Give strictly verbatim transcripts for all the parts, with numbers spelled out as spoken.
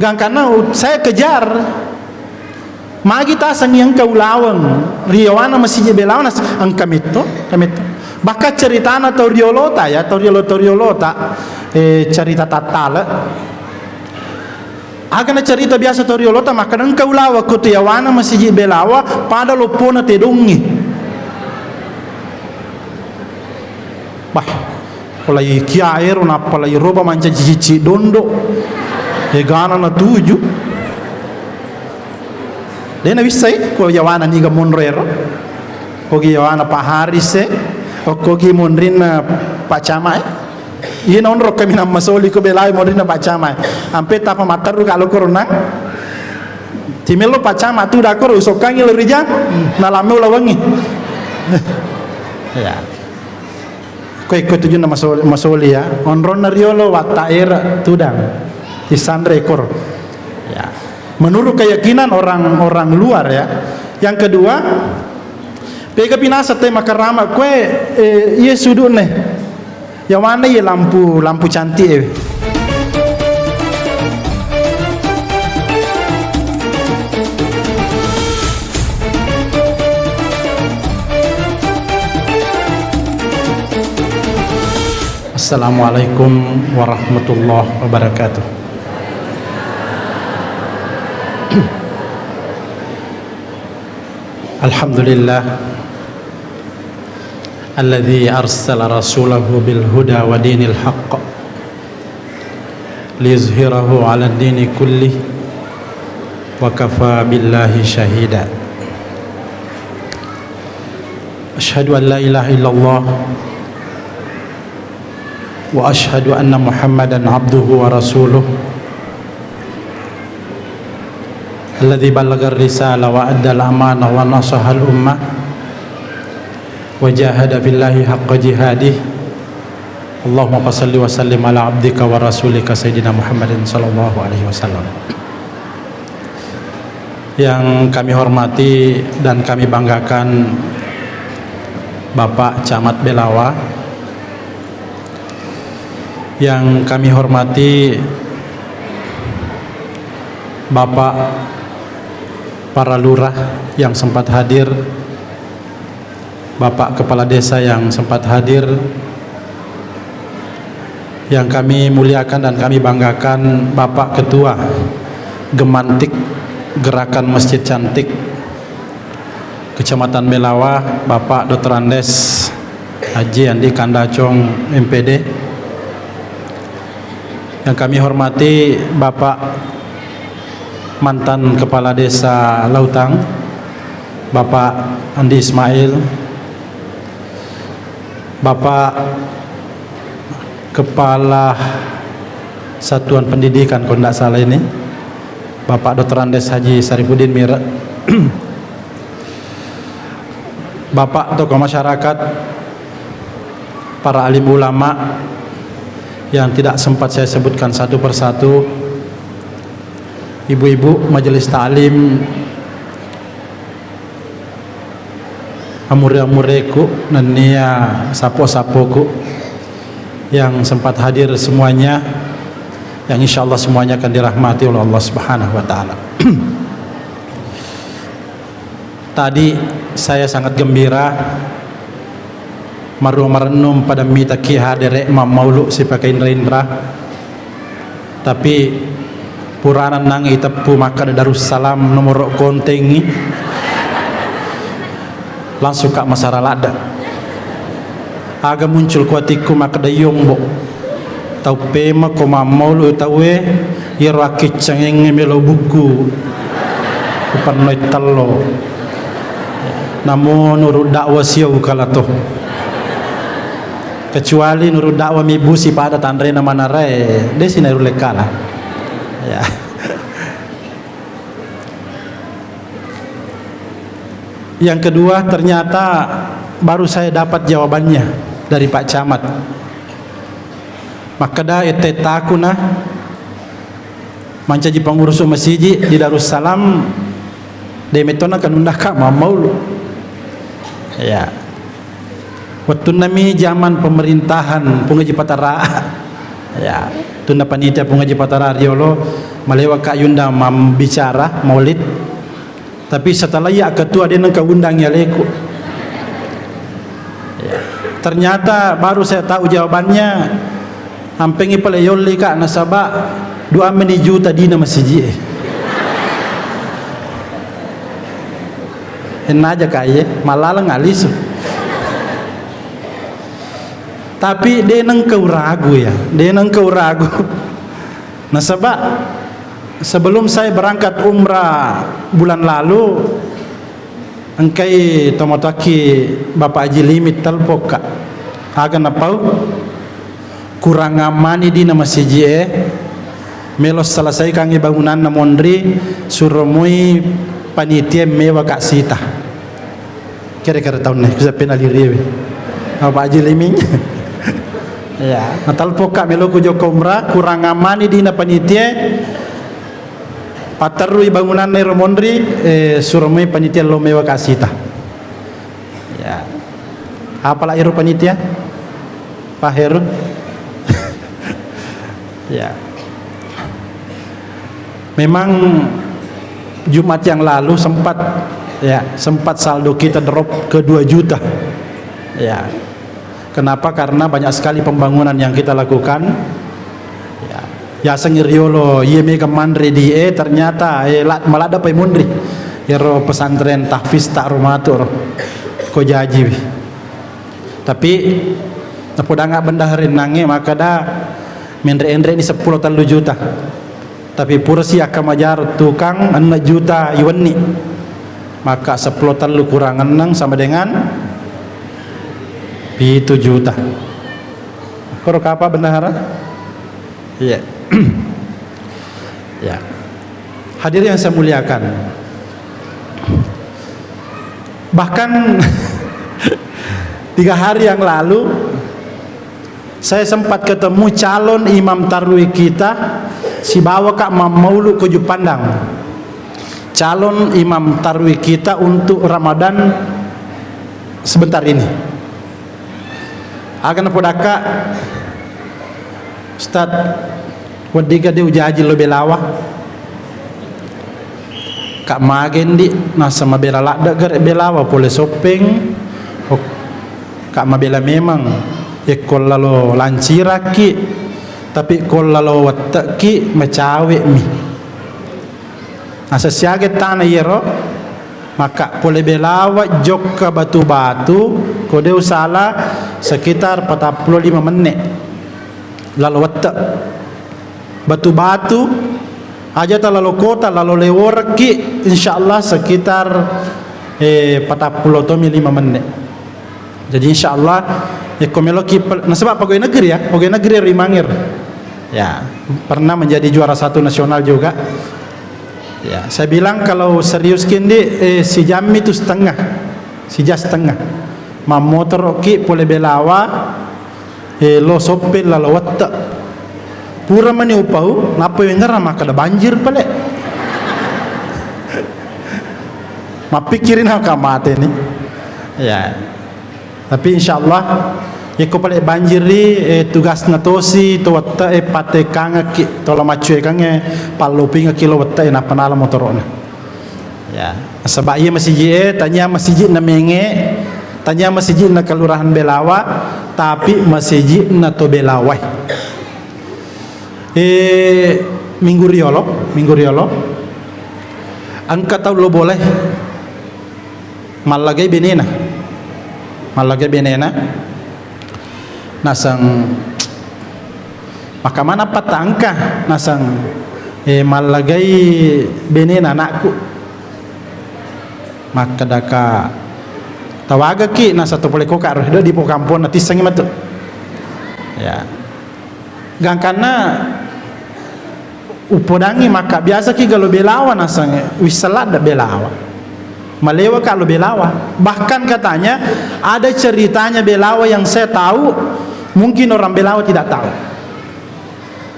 Gangkanna u-, saya kejar. Magi tasengngi engka ulaweng ri yawana Masiji Belawa, nas-, engka metto, engka metto. Bahkan ceritana tau riolota ya, tau riolo-, tau riolota, eh, cerita tattale. Aga na cerita biasa tau riolota, makkeda engka ulaweng ko tu yawana Masiji Belawa pada loppona tedongngi. Bah, polai kia ero, nappa lai roba mancaji cicci dondo. Egana natuju. De nawissai ko yawana niga monro ero. Kogi yawana Pak Haris e, okkogi monrinna Pak Camat e. Iya nonro kami namma soli ko Belawa monrinna Pak Camat e. Ampe tapa matteru kalo korona. Timello Pak Camat tu dakoro usokkangi lo rijang, nalamme ulawengi. Ya. Koe, koe tujunna masoli, masoli ya. Onronna riolo watta era tudang. Isanre ekor. Ya. Menurut keyakinan orang-orang luar ya. Yang kedua, pega pinasa te makarama koe, eh, iya sudune. Yawana iya lampu, lampu cantik e. Assalamualaikum warahmatullahi wabarakatuh. Alhamdulillah, alladzi arsala rasulahu bil huda wa dinil haqq liyuzhirahu 'ala dini kullih wa kafa billahi syahida. Asyhadu an la ilaha illallah wa asyhadu anna Muhammadan abduhu wa rasuluh alladzi ballagha ar-risalah wa adda al-amanah wa nasahal ummah wa jahada fillahi haqqa jihadih. Allahumma fasalli wa sallim ala abdika wa rasulika sayyidina Muhammadin sallallahu alaihi wasallam. Yang kami hormati dan kami banggakan Bapak Camat Belawa, yang kami hormati Bapak para lurah yang sempat hadir, Bapak Kepala Desa yang sempat hadir, yang kami muliakan dan kami banggakan, Bapak Ketua Gemantik Gerakan Masjid Cantik Kecamatan Belawa, Bapak Doktor Andes Haji Andi Kandacong, M P D. Yang kami hormati Bapak mantan Kepala Desa Lautang, Bapak Andi Ismail, Bapak Kepala Satuan Pendidikan, kalau tidak salah ini, Bapak Doktor Andes Haji Sarifuddin Mire, Bapak tokoh masyarakat, para alim ulama yang tidak sempat saya sebutkan satu persatu, ibu-ibu majelis taklim, amure-amureku, nennia sappo-sappoku yang sempat hadir semuanya, yang insya Allah semuanya akan dirahmati oleh Allah Subhanahu wa Ta'ala. Tadi saya sangat gembira, maruwa marennung pada mitaki hadere mammaulu sipakainra-inra. Tapi purana nangnge iteppu makkeda Darussalam nomoro kontengngi, langsung ka masara ladde. Aga muncul ku atikku makkeda, "Iyombo, tau pemako mammaulu tauwe, iyaro akkeccengengnge melo bukku upennoi tello. Namo nurut dakwa siau kala to. Kecuali nurut dakwa mibbusi pada tanrena manarae, desi nairulle kala." Ya. Yang kedua, ternyata baru saya dapat jawabannya dari Pak Camat. Makkeda etta-ettaku na mancaji pengurus masiji di Darussalam, de metona kanunda ka mammaulu. Ya. Wettunnami zaman pemerintahan Pungaji Patara. Ya, tunna panitia Pungaji Patara riolo, Malewa ka yundang mambicara maulid, tapi setelah iya ketua de nengka undang yaleku. Ya. Ternyata baru saya tahu jawabannya, ampengi pale yolli ka nasaba dua meni juta dina masiji e. Ennaja ka ye, malaleng alisu. Tapi de nengka uragu ya, de nengka uragu. Nasaba sebelum saya berangkat umrah bulan lalu, engkai tomatoakki Bapak Haji Limit telpon ka. Aga napau? Kurang ammani dina masiji e, melo selesaikangngi bangunanna monri, suro moi panitia mewa ka sita. Kira-kira taunna, kusa pena liriwi. Apa Haji Limit? Ya, natalpokka meloku jokka umrah, kurang ammani dina panitia, paterrui bangunanna ero monri, eh, suro moi panitia lo mewa ka sita. Ya. Apala ero panitia? Pak Heru? Ya. Memang Jumat yang lalu sempat, ya, sempat saldo kita drop ke dua juta. Ya. Kenapa? Karena banyak sekali pembangunan yang kita lakukan. Ya. Yaseng riolo, iye mega manre di e, ternyata, eh, la-, maladda pai munri. Ero pesantren tahfiz tak rumatu ro. Ko jaji. Tapi napodanga bendahara ennangnge makkada menre-enre ni seppulo tellu juta. Tapi purasi akka majar tukang enne juta iwenni. Maka seppulo tellu kurang enneng sama dengan pitu juta. Koro kapa bendahara? Iya. Ya. Hadirin yang saya muliakan, bahkan tiga hari yang lalu saya sempat ketemu calon imam tarwih kita, sibawa Kak Mammaulu ke Jupandang. Calon imam tarwih kita untuk Ramadan sebentar ini. Aga napodakka, Ustaz, weddikka de ujaji lo belawa. Kak magendi, nasa mabela ladde gare belawa pole soppeng. Oh, Kak mabela memang. Ekko lalo lanciraki, tapi ko lalo wettekki macawe mi. Nasa siaga tana iyaro, maka pole belawa jokka batu-batu, ko de usala sekitar patappulo lima menne lalo wette. Batu-batu aja ta lalo kota, lalo leworekki, insyaallah sekitar, eh, patappulo tomi lima menne. Jadi insyaallah, yakko meloki pel-, nasaba pegawai negeri ya, pegawai negeri ri Mangir. Ya, pernah menjadi juara satu nasional juga. Ya, saya bilang kalau serius kindi, eh, sijammi tu setengah, sija setengah. Mammotoroki pole belawa, eh, lo soppeng lalo wette. Pura mani upau, nappa wengerang makkada banjir pale. Mappikkiri naka mate ni. Ya. Tapi insyaallah, yakko pale banjiri, eh, tugasna tosi to wette e, patekangekki to lo maccuekangnge, pallopingekki lo wette e, nappa nala motoro'na. Ya, nasaba iya masiji e, tania masiji na menge, tania masiji na kelurahan Belawa, tapi masiji na to Belawa. Eh, minggu riolo, minggu riolo, engka tau lo bolae. Mallagai benena. Mallagai benena. Naseng, maka mana patangka, naseng, eh, mallagai benena anakku. Makkadaka, tawagaki, nasa to pole koka ro, do di pokamponna tissengi matu. Ya. Gangkanna upodangi maka biasaki galo Belawa nasangnge, wisseng ladde Belawa. Malewa ka lo Belawa. Bahkan katanya ada ceritanya Belawa yang saya tahu, mungkin orang Belawa tidak tahu.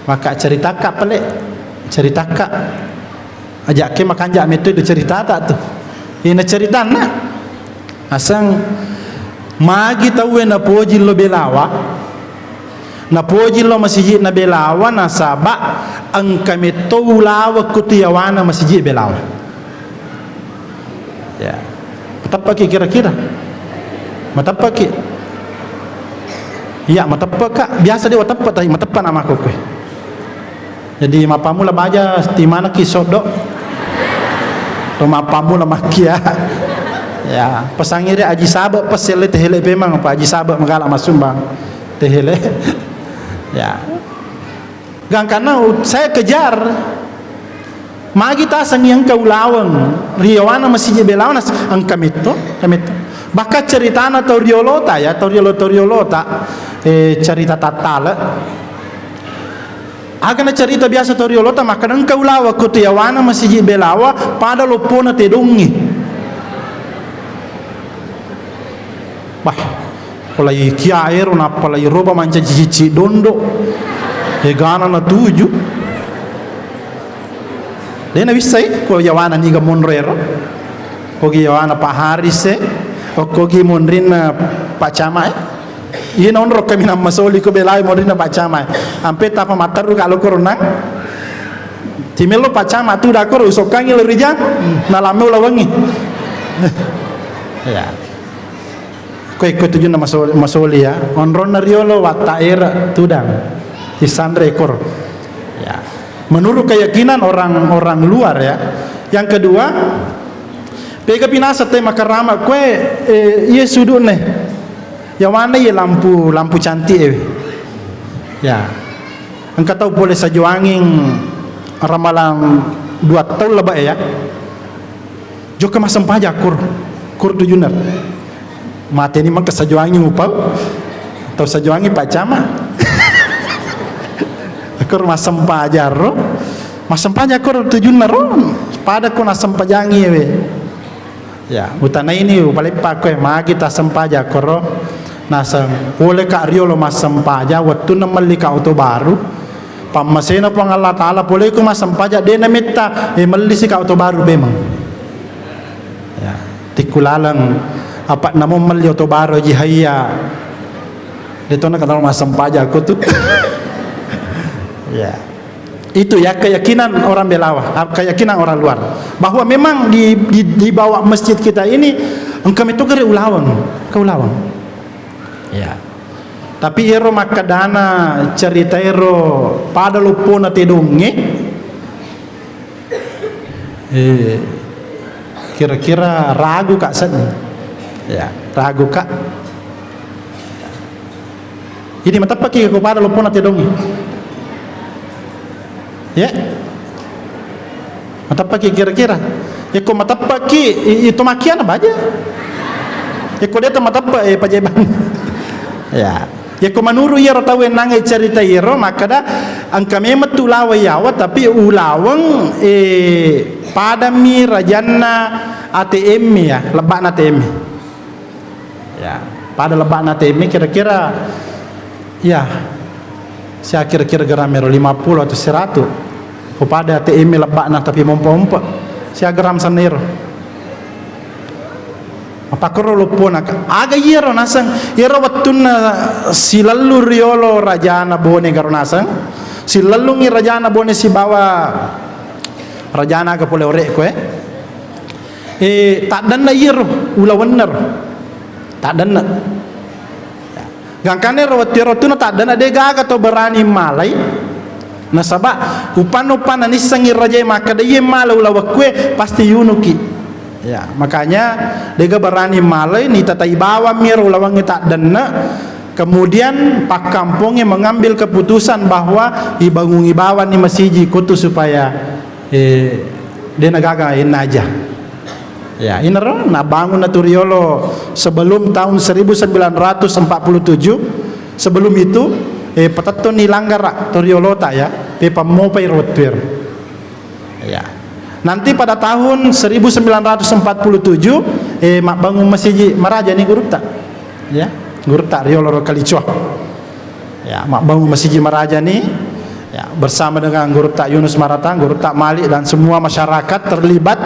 Maka ceritaka pale, ceritaka. Ajakke makanja metto itu ceritata tu. Ina ceritanna. Aseng magi tauwe napoji lo Belawa, napoji lo masiji na Belawa, nasaba Engka metto ulaweng ko tu yawana masiji Belawa. Ya. Mateppaki kira-kira? Mateppaki? Iya, mateppaka. Biasa de' wateppe, tapi mateppe nama ko kue. Jadi, mappammula baja, timanaki soddo. To mappammula makkia. Ya, pesangi de' Aji Sabe, pesselle tehele pemang, apa Aji Sabe magala massumbang. Tehele. Ya. Gangkanna u-, saya kejar. Magi tasengi engka ulaweng ri yawana masiji Belawa, nas-, engka metto, engka metto. Bahkan ceritana tau riolota ya, tau riolo-, tau riolota, eh, cerita tattale. Aga na cerita biasa tau riolota, makkeda engka ulaweng ko tu yawana masiji Belawa, pada loppona tedongngi. Bah, polai kia ero, nappa lai roba mancaji cicci dondo. Egana natuju. De' nawissai ko yawana niga monro ero. Kogi yawana Pak Haris e, okkogi monrinna Pak Camat e. Iya naonro kami namma soli ko Belawa monrinna Pak Camat e. Ampe tapa matteru ka lo korona. Timello Pak Camat tu dakoro usokkangi lo rijang, nalamme ulawengi. Ya. Koe, koe tujunna masoli, masoli ya. Onronna riolo watta era tudang. Isanre ekor. Ya. Menurut keyakinan orang-orang luar ya. Yang kedua, pega pinasa te makarama koe, eh, iya sudune. Yawana iya lampu, lampu cantik e. Ya. Engka tau pole sajuanging ramalang dua taung laba ya. Jokka massempajang kor, kor tujunna. Mateni mengka sajuangi upau, tau sajuangi Pak Camat. Kor massempajang ro, massempajang kor tujunna ro, pada ko nassempajangi we. Ya, utanaini upaleppa koe magi tassempajang koro. Naseng, pole ka riolo massempajang, wettunna melli ka oto baru. Pammasena Puang Allah Ta'ala, poleko massempajang, de' nametta, eh, mellisika oto baru memang. Ya, tikku laleng, apa namo melli oto baru Haji Hayya. De' tona kenal massempajang ko tu. Ya. Itu ya keyakinan orang Belawa, ah, keyakinan orang luar. Bahwa memang di, di, di bawah masjid kita ini engka metto gare ulaweng, ke ulaweng. Ya. Tapi ero makkedana cerita ero pada loppona tedongnge, eh, kira-kira ragu ka seddi. Ya, ragu ka. Ini mateppaki ko pada loppona tedongnge. Ya. Mateppaki kira-kira. Yekko mateppaki, i-, itu makiana baja. Yekko de' to mateppe, eh, pajebang. Ya. Yekko menuru iyaro tau ennangnge cerita iyaro, makkeda engka memeng tu ulaweng yawa, tapi ulaweng, eh, padami rajanna A T M ya, lebba'na A T M. Ya, pada lebba'na A T M kira-kira, ya, sia kira-kira gram ero lima puluh atau seratus. Ko pada A T M lebba'na tapi mompa-mompa. Sia gram sanna ero. Mapakkoro loppona ka-, aga iyaro naseng, iyaro wettunna silellu riolo rajana Bone garo naseng, silellungi rajana Bone sibawa rajana aga pole orekko, eh. Eh, taddenna iyaro, ulawennaro. Taddenna. Gangkanna ero wettu ero tuna taddenna de' gaga to berani malai. Nasaba upanna-upanna nissengngi rajae makkeda iye mala ulawekkue pasti yunuki. Ya, makanya de' ga berani malai, nitatai bawammi ero ulawengnge taddenna. Kemudian pakkampongnge mengambil keputusan bahwa ibangungi bawanni masiji kotu supaya eh, de' nagaga ennaja. Ya, inaro nabangun na tu riolo sebelum tahun seribu sembilan ratus empat puluh tujuh, sebelum itu, eh, patettonni langgara tu riolota ya, pe pammopai ro wettuero. Ya. Nanti pada tahun seribu sembilan ratus empat puluh tujuh, eh, mabbangun masiji maraja ni gurutta. Ya, gurutta riolo ro Kalicuang. Ya, mabbangun masiji maraja ni, ya, bersama dengan gurutta Yunus Maratang, gurutta Malik dan semua masyarakat terlibat.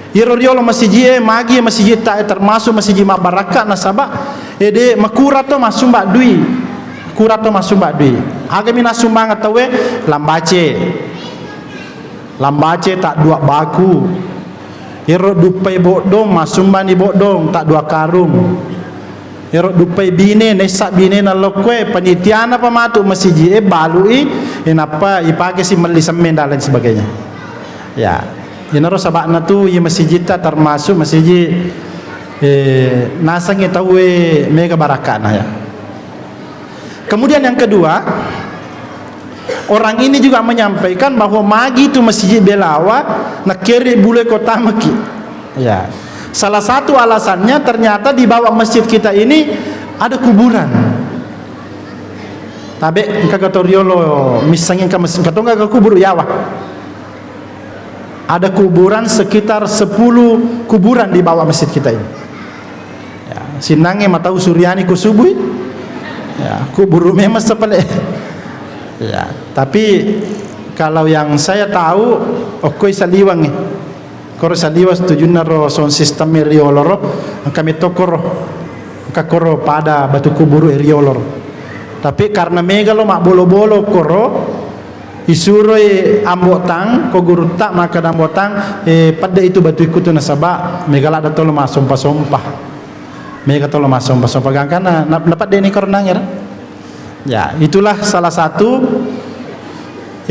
Iro riolo masiji e, magi masiji ta e, termasuk masiji mabbarakka nasaba, eh, de' makura to massumba dui. Pura to massumba dui. Agami nassumbangeng tauwe? Lambace. Lambace taddua baku. Ero duppai boddong, massumbani boddong taddua karung. Ero duppai bine, naissa bine nallokkoe, panitiana pa matu masiji e, balui, e, nappa ipake si melli semmeng dan lain sebagainya. Ya, inaro sabakna tu iya masijitta termasuk masiji, eh, nasengngi tauwe mega barakana ya. Kemudian yang kedua, orang ini juga menyampaikan bahwa magi itu Masjid Belawa, nakeri bule kota meki. Ya. Salah satu alasannya ternyata di bawah masjid kita ini ada kuburan. Tabe, engka gato riolo, misalnya engka mas-, engka tongga ke kubur yawa. Ada kuburan sekitar sepuluh kuburan di bawah masjid kita ini. Ya, sinnangnge matau Suryani ku subui. Ya, kuburu memang sepele. Ya, tapi kalau yang saya tahu, okkoi saliweng. Koro saliweng setujunna ro sound system riolo ro, engka metto koro. Engka koro pada batu kuburu riolo ro. Tapi karena mega lo mabbolo-bolo koro, isuroi Ambo Tang, ko gurutta makkeda Ambo Tang, eh, pedde itu batu ikkutu nasaba mega ladda tolo massompa-sompa. Mega tolo massompa-sompa gangkanna, na-, napeddeni koronangngera. Ya, itulah salah satu,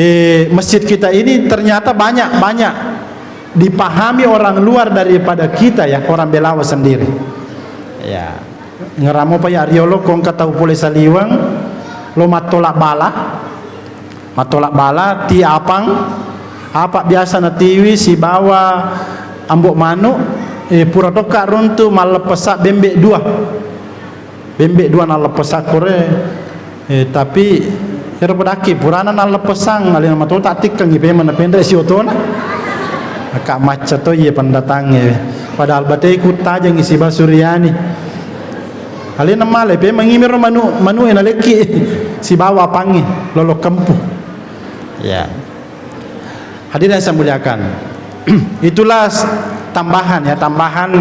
eh, masjid kita ini ternyata banyak-banyak dipahami orang luar daripada kita ya, orang Belawa sendiri. Ya. Ngeramo pa ya riolo ko engka tau pole saliweng, lo mattola bala, mattola bala, ti apang, apa biasa natiwi sibawa ambok manuk, eh, pura tokka runtu malleppessa bembe dua. Bembe dua nalleppessa kore, eh, tapi ero padakki purana nalleppessang, alena mato tattikkengi pemeng napenre siotona. Aka macca to iye pendatangnge. Padahal bateku tajengi siba Suryani. Alena male, pemeng imiro manu, manu e nalekki sibawa apangnge lolo kempu. Ya. Hadirin yang saya muliakan, itulah s-, tambahan ya, tambahan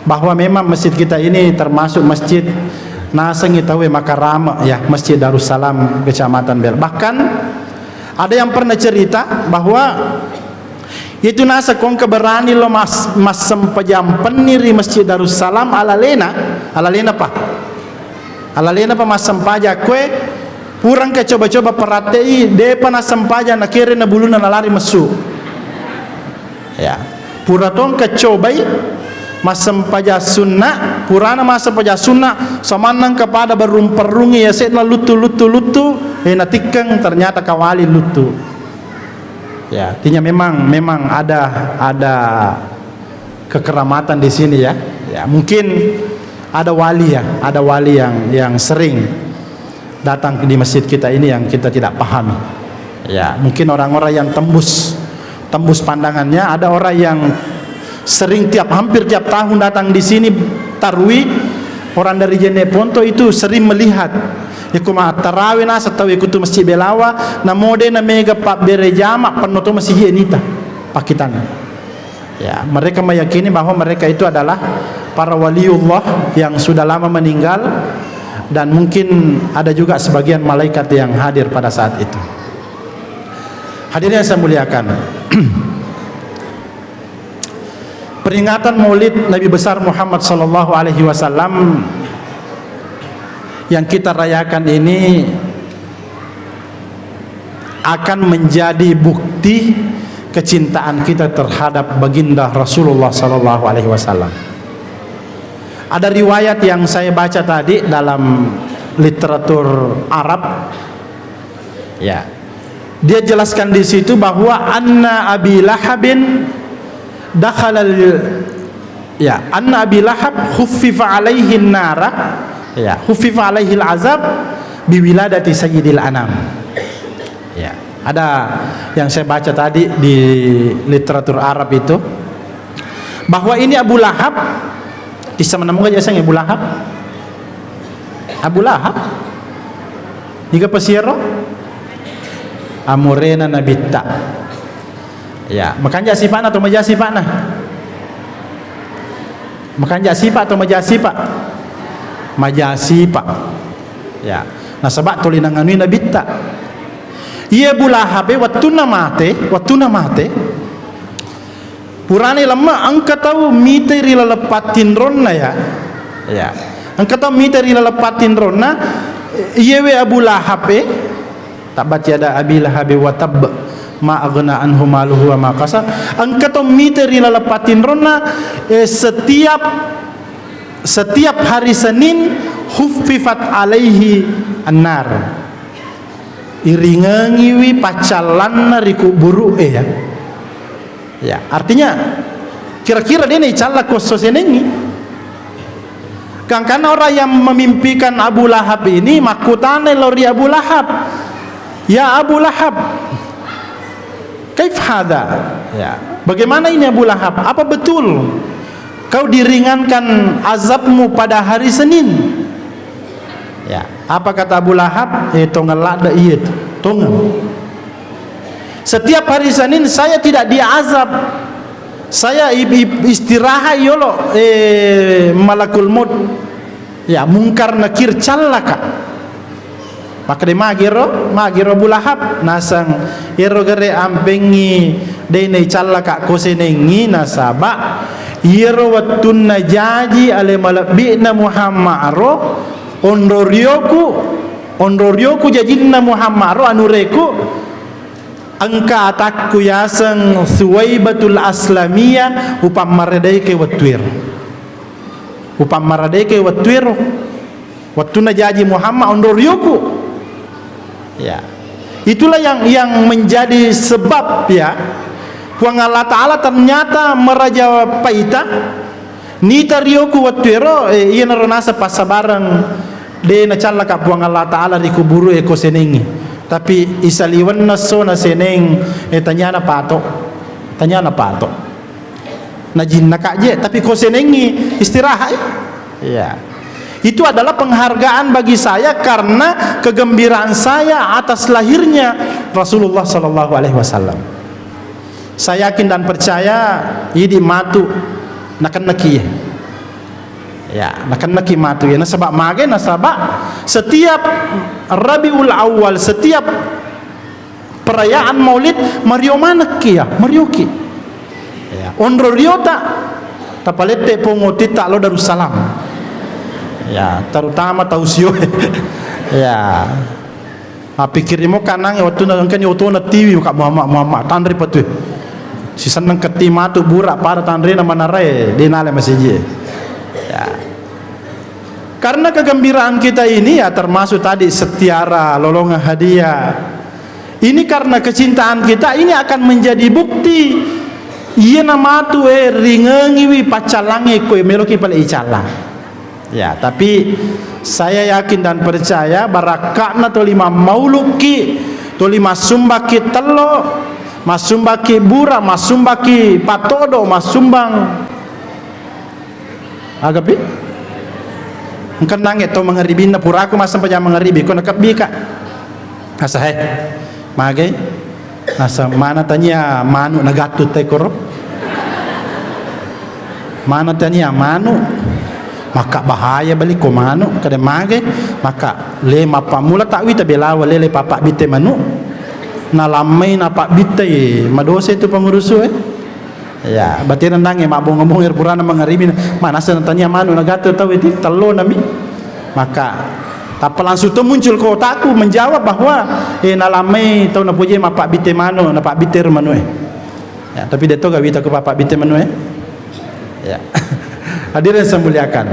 bahwa memang masjid kita ini termasuk masjid nasengngi tauwe makarame ya, Masjid Darussalam Kecamatan Bel. Bahkan ada yang pernah cerita bahwa itu nasa kongke berani lo mas-, massempajang penni ri Masjid Darussalam alalena, alalena pa. Alalena pa massempajang koe, purangka coba-coba peratte'i, depa nassempajang nakere na bulunna nalari messu. Ya. Pura tongka cobai massempajang sunna, purana massempajang sunna, samannang kepada berrung-perrungi yase'na luttu, luttu, luttu, eh, natikkeng ternyata kawali luttu. Ya, artinya memang, memang ada, ada kekeramatan di sini ya. Ya, mungkin ada wali ya, ada wali yang, yang sering datang di masjid kita ini yang kita tidak pahami. Ya, mungkin orang-orang yang tembus, tembus pandangannya, ada orang yang sering tiap, hampir tiap tahun datang di sini tarwi, orang dari Jeneponto itu sering melihat. Ya, kuma tarawih nasa tau ikutu Masjid Belawa, namo de na mega pabbere jama, penno to masjid nita. Pakitan. Ya, mereka meyakini bahwa mereka itu adalah para waliullah yang sudah lama meninggal, dan mungkin ada juga sebagian malaikat yang hadir pada saat itu. Hadirin yang saya muliakan, peringatan Maulid Nabi besar Muhammad sallallahu alaihi wasallam yang kita rayakan ini akan menjadi bukti kecintaan kita terhadap Baginda Rasulullah sallallahu alaihi wasallam. Ada riwayat yang saya baca tadi dalam literatur Arab. Ya. Dia jelaskan di situ bahwa anna Abi Lahabin dakhalal, ya, anna Abi Lahab khuffifa alaihi nara, ya, khuffifa alaihi azab biwiladati sayyidil anam. Ya, ada yang saya baca tadi di literatur Arab itu, bahwa ini Abu Lahab, bisa menemukan jaseng Abu Lahab? Abu Lahab? Niga pasiero? Amurena Nabitta. Ya, makanja sipa'na atau maja sipa'na? Makanja sipa atau maja sipa? Maja sipa. Ya. Nasaba toli nanganui Nabitta. Iye Abu Lahab e, wettunna mate, wettunna mate, purani lemme engka tau mite ri laleng pattinronna, ya. Ya. Engka tau mite ri laleng pattinronna, iyewe Abu Lahab e, tabbat yada Abi Lahabi wa tabb, ma aghna anhu maluhu wa ma kasab. Engka tau mite ri laleng pattinronna, eh, setiap, setiap hari Senin huffifat alaihi annar. Iringengiwi paccallanna ri kuburu'e, ya. Ya, artinya kira-kira de naicalla ko esso senengngi. Gangkanna orang yang memimpikan Abu Lahab ini makkutanai lao ri Abu Lahab, "Ya Abu Lahab, kaif hadha?" Ya, bagaimana ini Abu Lahab? Apa betul kau diringankan azabmu pada hari Senin? Ya, apa kata Abu Lahab? Eh, tongeng ladde iya tu. Tongeng. Setiap hari Senin saya tidak diazab. Saya ib-, ib-, istirahat yolo, eh, malakul maut. Ya, Mungkar Nakir callaka. Makkeda magiro, magiro Abu Lahab, naseng ero gare ampengngi de naicallaka ko senengngi, nasaba iyaro wettunna jaji ale malebbi'na Muhammad ro, onro rioku, onro rioku jajinna Muhammad ro anureku, engka atakku yaseng Suwaibatul Aslamiyah, upammaradeke wettuero. Upammaradeke wettuero. Wettunna jaji Muhammad onro rioku. Ya. Itulah yang, yang menjadi sebab, ya, Puang Allah Ta'ala ternyata meraja paita, nita rioku wettuero, eh, iyanaro naseng passabareng de nacallaka Puang Allah Ta'ala ri kuburu e ko senengngi. Tapi isaliwenna esso na seneng, eh, tanyana pato. Tanyana pato. Najinnaka je, tapi ko senengngi istirahat, ya. Iya. Itu adalah penghargaan bagi saya karena kegembiraan saya atas lahirnya Rasulullah sallallahu alaihi wasallam. Saya yakin dan percaya idi matu nakennaki. Ya, nakennaki matu ya. Nasaba mage, nasaba setiap Rabiul Awal, setiap perayaan Maulid, mario manekki ya, marioki. Ya, onro riota, tapalette pongotitta lo Darussalam. Ya, terutama tau sio. Ya. Appikkirimo kanang wettunna engkani otona tiwi ka Muhammad, Muhammad, tanre patue. Sisenneng ketti matu bura pada tanrena manarae, de nale masiji. Ya. Karena kegembiraan kita ini ya termasuk tadi setiara, lolongan hadiah. Ini karena kecintaan kita, ini akan menjadi bukti. Iyana matu e ringengiwi paccallangnge ko meloki pale icalla. Ya, tapi saya yakin dan percaya barakka'na toli mammaulukki, toli massumbakki tello, massumbakki bura, massumbakki patodo, massumbang Agapi? Engkennangnge to mangaribinna puraku massempajang mangaribi, ko nakebbika. Asa, he. Magai? Asa mana tania manu nagattu te koro? Mana tania manu? Maka bahaya bali ko manu, kada magai? Maka le mappammula tak wita belawa lele papa bitte manu. Nalammai napabbitte madosa itu pengurusu, eh. Ya, batena nangnge mabbonga-bonga ero purana mangaribi, manassa natania manu nagattu tau itu, tello nami. Maka tappa langsung to muncul ke otakku menjawab bahwa, eh, nalammai tau napoji mapabbitte manu, napabbitte ro manu, eh. Ya, tapi de to gawita ku papabbitte manu, eh. Ya. Hadirin saya muliakan.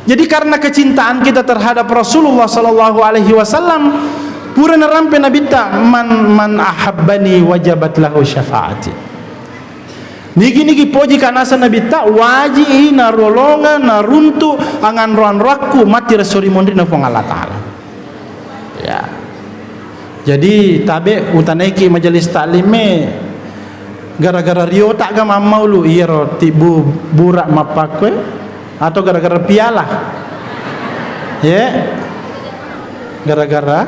Jadi karena kecintaan kita terhadap Rasulullah sallallahu alaihi wasallam, pura narampe Nabitta, "Man, man ahabbani wajabat lahu syafaati." Nigi-nigi poji kanasa Nabitta, waji i narolonga naruntu anganro-anroakku matti resso ri monrina Puang Allah Ta'ala. Ya. Jadi tabe utanaiki majelis taklim e, gara-gara riota ga mammaulu iyaro tibbu bura mappakkue atau gara-gara piala? Ye? Gara-gara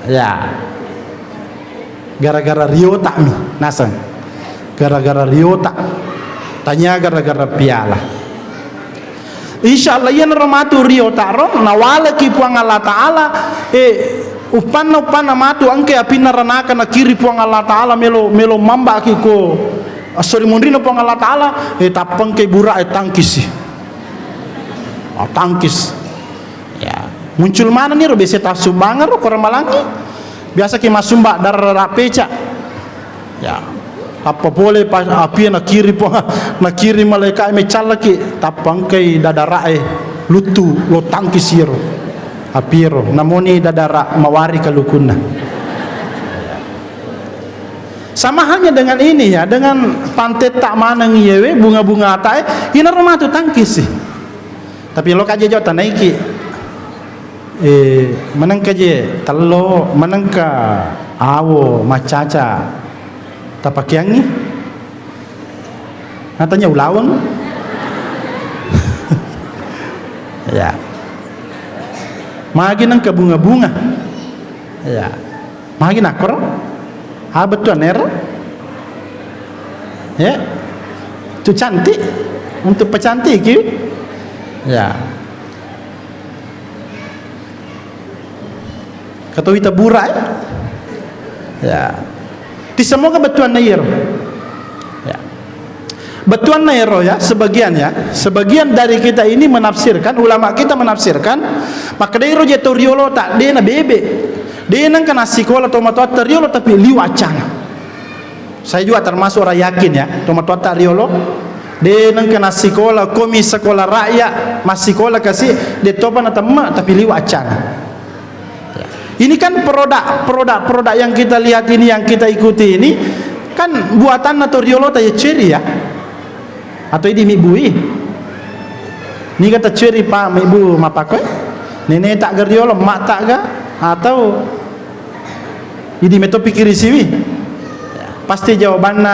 ya. Gara-gara riota mi naseng. Gara-gara riota. Tania gara-gara piala. Insya Allah, iyanaro matu ri otak ro, nawaleki Puang Allah Ta'ala, eh, uppanna, uppanna matu engka apinna ranaka nakiri Puang Allah Ta'ala melo, melo mambaki ko, ah, sorry, munrina Puang Allah Ta'ala, eh, tappengke bura, eh, tangkisi. Ah, tangkis. Ya, muncul manenni ro, biasa tassumbangeng ro, ko Ramalangi. Biasa ki massumba darah peca. Ya. Tappa pole pas api nakiri Puang, nakiri malaikat meccallaki, tappa engkai dadarae luttu lo tangkis iyaro api ro, namoni dadara mawari kalukunna. Sama halnya dengan ini ya, dengan pantetta maneng iyewe, bunga-bunga atae, inaro matu tangkisi. Tapi lo kaje jo tanaiki. Eh, manengka je tello, manengka awo, maccaca, tapakeangngi? Natanya ulaweng? Ya. Magi nengka bunga-bunga? Ya. Magi nakkoro? Ah, bettuanna ero? Ya. Itu cantik. Untuk pecantiki. Ya. Kataui tabura, eh? Ya. Ti semoga bettuanna iyaro. Ya. Bettuanna ero ya, sebagian ya. Sebagian dari kita ini menafsirkan, ulama kita menafsirkan, makkeda ero je to riolo ta, de na bebe. De nengka nassikola to matoatta riolo tapi liwa accana. Saya juga termasuk orang yakin ya, tomatoatta riolo, de nengka nassikola, komi sekolah rakyat, massikola kasi, de topa natemme, tapi liwa accana. Ini kan produk, produk, produk yang kita lihat ini, yang kita ikuti ini, kan buatanna to riolo ta ya ceri ya. Atau idi mibbui? Niga ta ceri pa mibbu mapakoi? Nene ta ga riolo, mak ta ga? Atau Idi meto pikiri siwi. Pasti jawabanna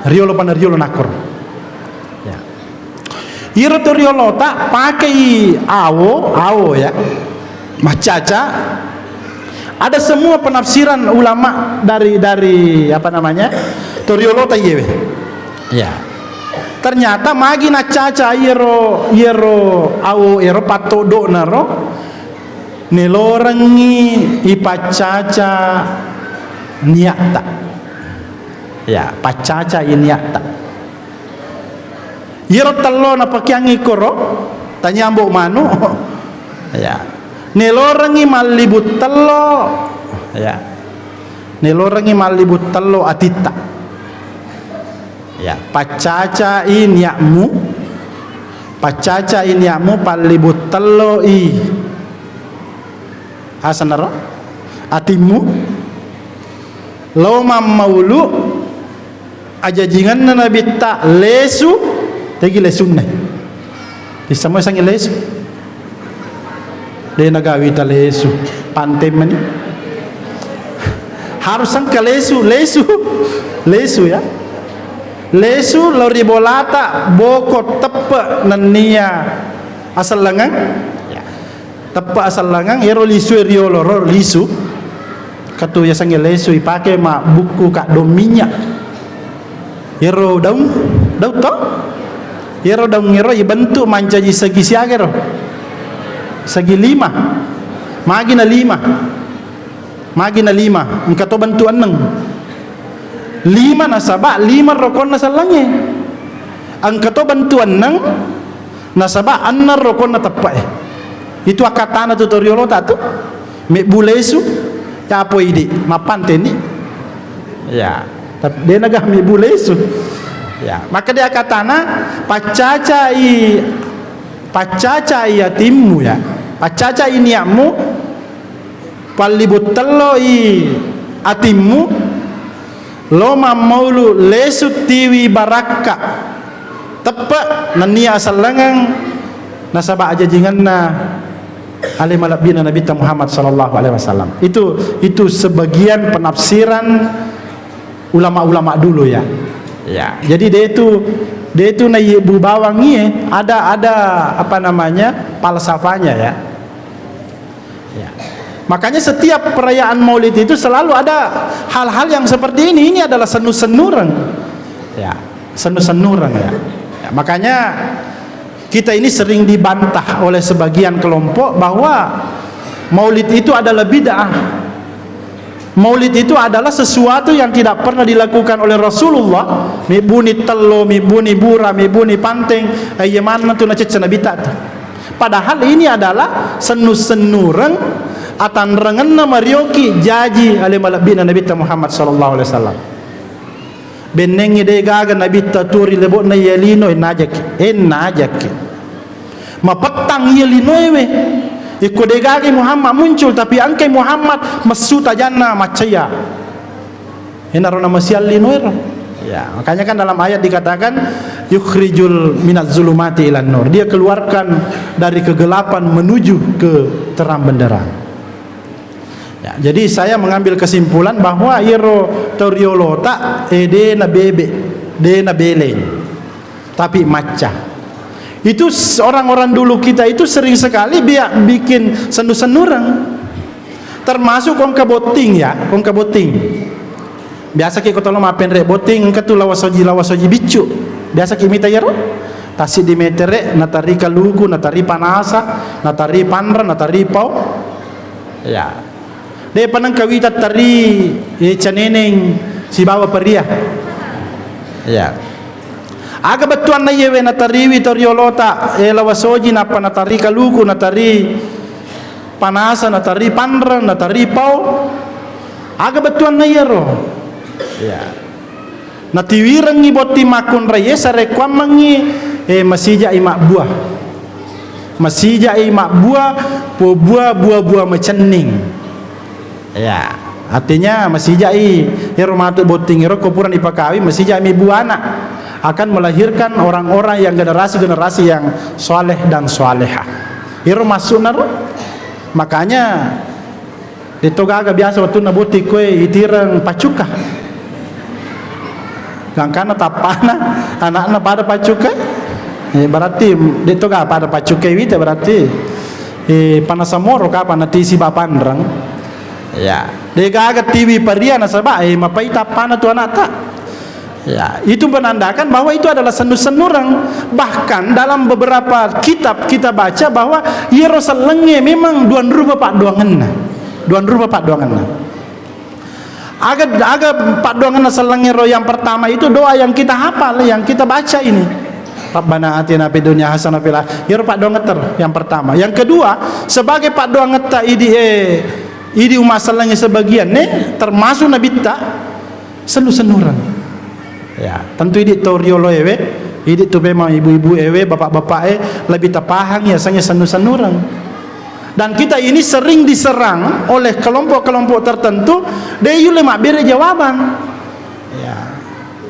riolo pana riolo nakkoro. Ya. Iyaro to riolo ta pakai awo, awo ya. Maccaca. Ada semua penafsiran ulama dari, dari apa namanya? To riolo ta iyewe. Ya. Ternyata magi naccaca iyaro, iyaro awo ero pattodona ro. Nelorengngi ipaccaca niatta. Ya, paccacai niatta. Iyaro tello napakeangngi koro, tanyambo manu. Ya. Nelorengngi mallibu tello. Ya. Nelorengngi mallibu tello atitta. Ya, paccacai nia'mu, paccacai nia'mu, pallibu telloi asenaro atimmu, lo mammaulu ajajingenna nabitta lesu, tegi lesunna. Isamo sangi lesu. De nagawi ta lesu, pante mani. Harus engka lesu, lesu, lesu ya. Lesu lao ri bolata boko teppe nennia asellengeng. Ya. Teppe asellengeng, ero lisu e riolo ro lisu. Katu yasengnge lesu ipake mabbukku kaddong minyak. Iyaro daung, daung to? Iyaro daung ero ibentuk mancaji segi siaga ero? Segi lima. Magi na lima? Magi na lima? Engka to bentuk enneng. Lima nasaba lima rokonna sellengnge. Engka to bentuk enneng nasaba enneng rokonna teppe'e. Itu akkatana tu to riolota tu. Mebbu lesu, capo idi, mappanteni. Ya, tapi de naga mebbu lesu. Ya, maka dia katana paccacai, paccacai atimmu ya. Paccacai niatmu, pallibuttello i atimmu, lo mammaulu lesu tiwi barakka. Teppe nennia asellengeng nasaba ajajingenna ale malebbina Nabitta Muhammad sallallahu alaihi wasallam. Itu, itu sebagian penafsiran ulama-ulama dulu ya. Ya, jadi dia itu, dia itu naik bu bawang iya, ada, ada apa namanya, falsafahnya ya. Ya. Makanya setiap perayaan Maulid itu selalu ada hal-hal yang seperti ini. Ini adalah senu-senureng. Ya, senu-senureng ya. Ya, makanya Kita ini sering dibantah oleh sebagian kelompok bahwa maulid itu adalah bid'ah. Maulid itu adalah sesuatu yang tidak pernah dilakukan oleh Rasulullah. Mibbuni tello, mibbuni bura, mibbuni panteng, eh, iya manna tu nacecce Nabitta tu. Padahal ini adalah sennu-sennureng atanrengenna marioki jaji ale malebbina Nabitta Muhammad sallallahu alaihi wasallam. Bennengngi de gaga Nabitta tuo ri lebo'na iya lino, eh, najaki, eh, najaki. Mapettang iya linoewe. Ikko de gaga Muhammad muncul, tapi engkai Muhammad messu tajanna maccaya. Enaro namasiang linoero. Ya, makanya kan dalam ayat dikatakan, "Yukhrijul minaz zulumati ilan nur." Dia keluarkan dari kegelapan menuju ke terang benderang. Ya, jadi saya mengambil kesimpulan bahwa iyaro tau riolota, eh, de na bebe, de na beleng, tapi macca. Itu s-, orang-orang dulu kita itu sering sekali bia-, bikin sendu-sendureng. Termasuk kongka botting ya, kongka botting. Biasa ki ko tolo mappenre botting, engka tu lawasoji, lawasoji biccu. Biasa ki mita iyaro? Tassiddi metere, natari kaluku, natari panasa, natari panra, natari pau. Ya. Depa nengka wita tari, eh, caneneng sibawa peria. Ya. Aga bettuanna iyewe natariwi to riolota, eh, lawasoji, nappa natari kaluku, natari panasa, natari panreng, natari pau. Aga bettuanna iyaro? Ya. Natiwirengngi botting makkunraie sarekkuammengngi, eh, masija'i mabbua. Masija'i mabbua, pobua bua-bua macenning. Ya, artinya masija'i ero matu botting ero ko purani dipakawi, masija'i mi buana akan melahirkan orang-orang yang generasi-generasi yang soleh dan solehah. Ero maksudna ro. Makanya, de'to gaga biasa wettunna botting koe itireng paccuka. Gangkanna tappana anakna pada paccuka. Eh, berarti de'to gaga pada paccuka wita berarti, eh, panasa moro kapang natisi bapanreng. Ya, de gaga tiwi paria nasaba, eh, mapai tappana tu anakta. Ya, itu menandakan bahwa itu adalah sennu-sennureng. Bahkan dalam beberapa kitab kita baca bahwa iyaro sellengnge memang duan rupa paddoangenna. Duan rupa paddoangenna. Aga, aga paddoangenna sellengngero? Yang pertama itu doa yang kita hafal, yang kita baca ini. Rabbana atina fid dunya hasanah fil ah-, iyaro paddoangetta yang pertama. Yang kedua, sebagai paddoangetta idi, eh, idi umma sellengnge sebagianne, termasuk Nabitta, sennu-sennureng. Ya, tentu idi to riolo ewe, idi tu memang ibu-ibu ewe, bapak-bapak e, lebih tapahang ya sengnge sennu-sennureng. Dan kita ini sering diserang oleh kelompok-kelompok tertentu, de yulle mabbere jawabang. Ya.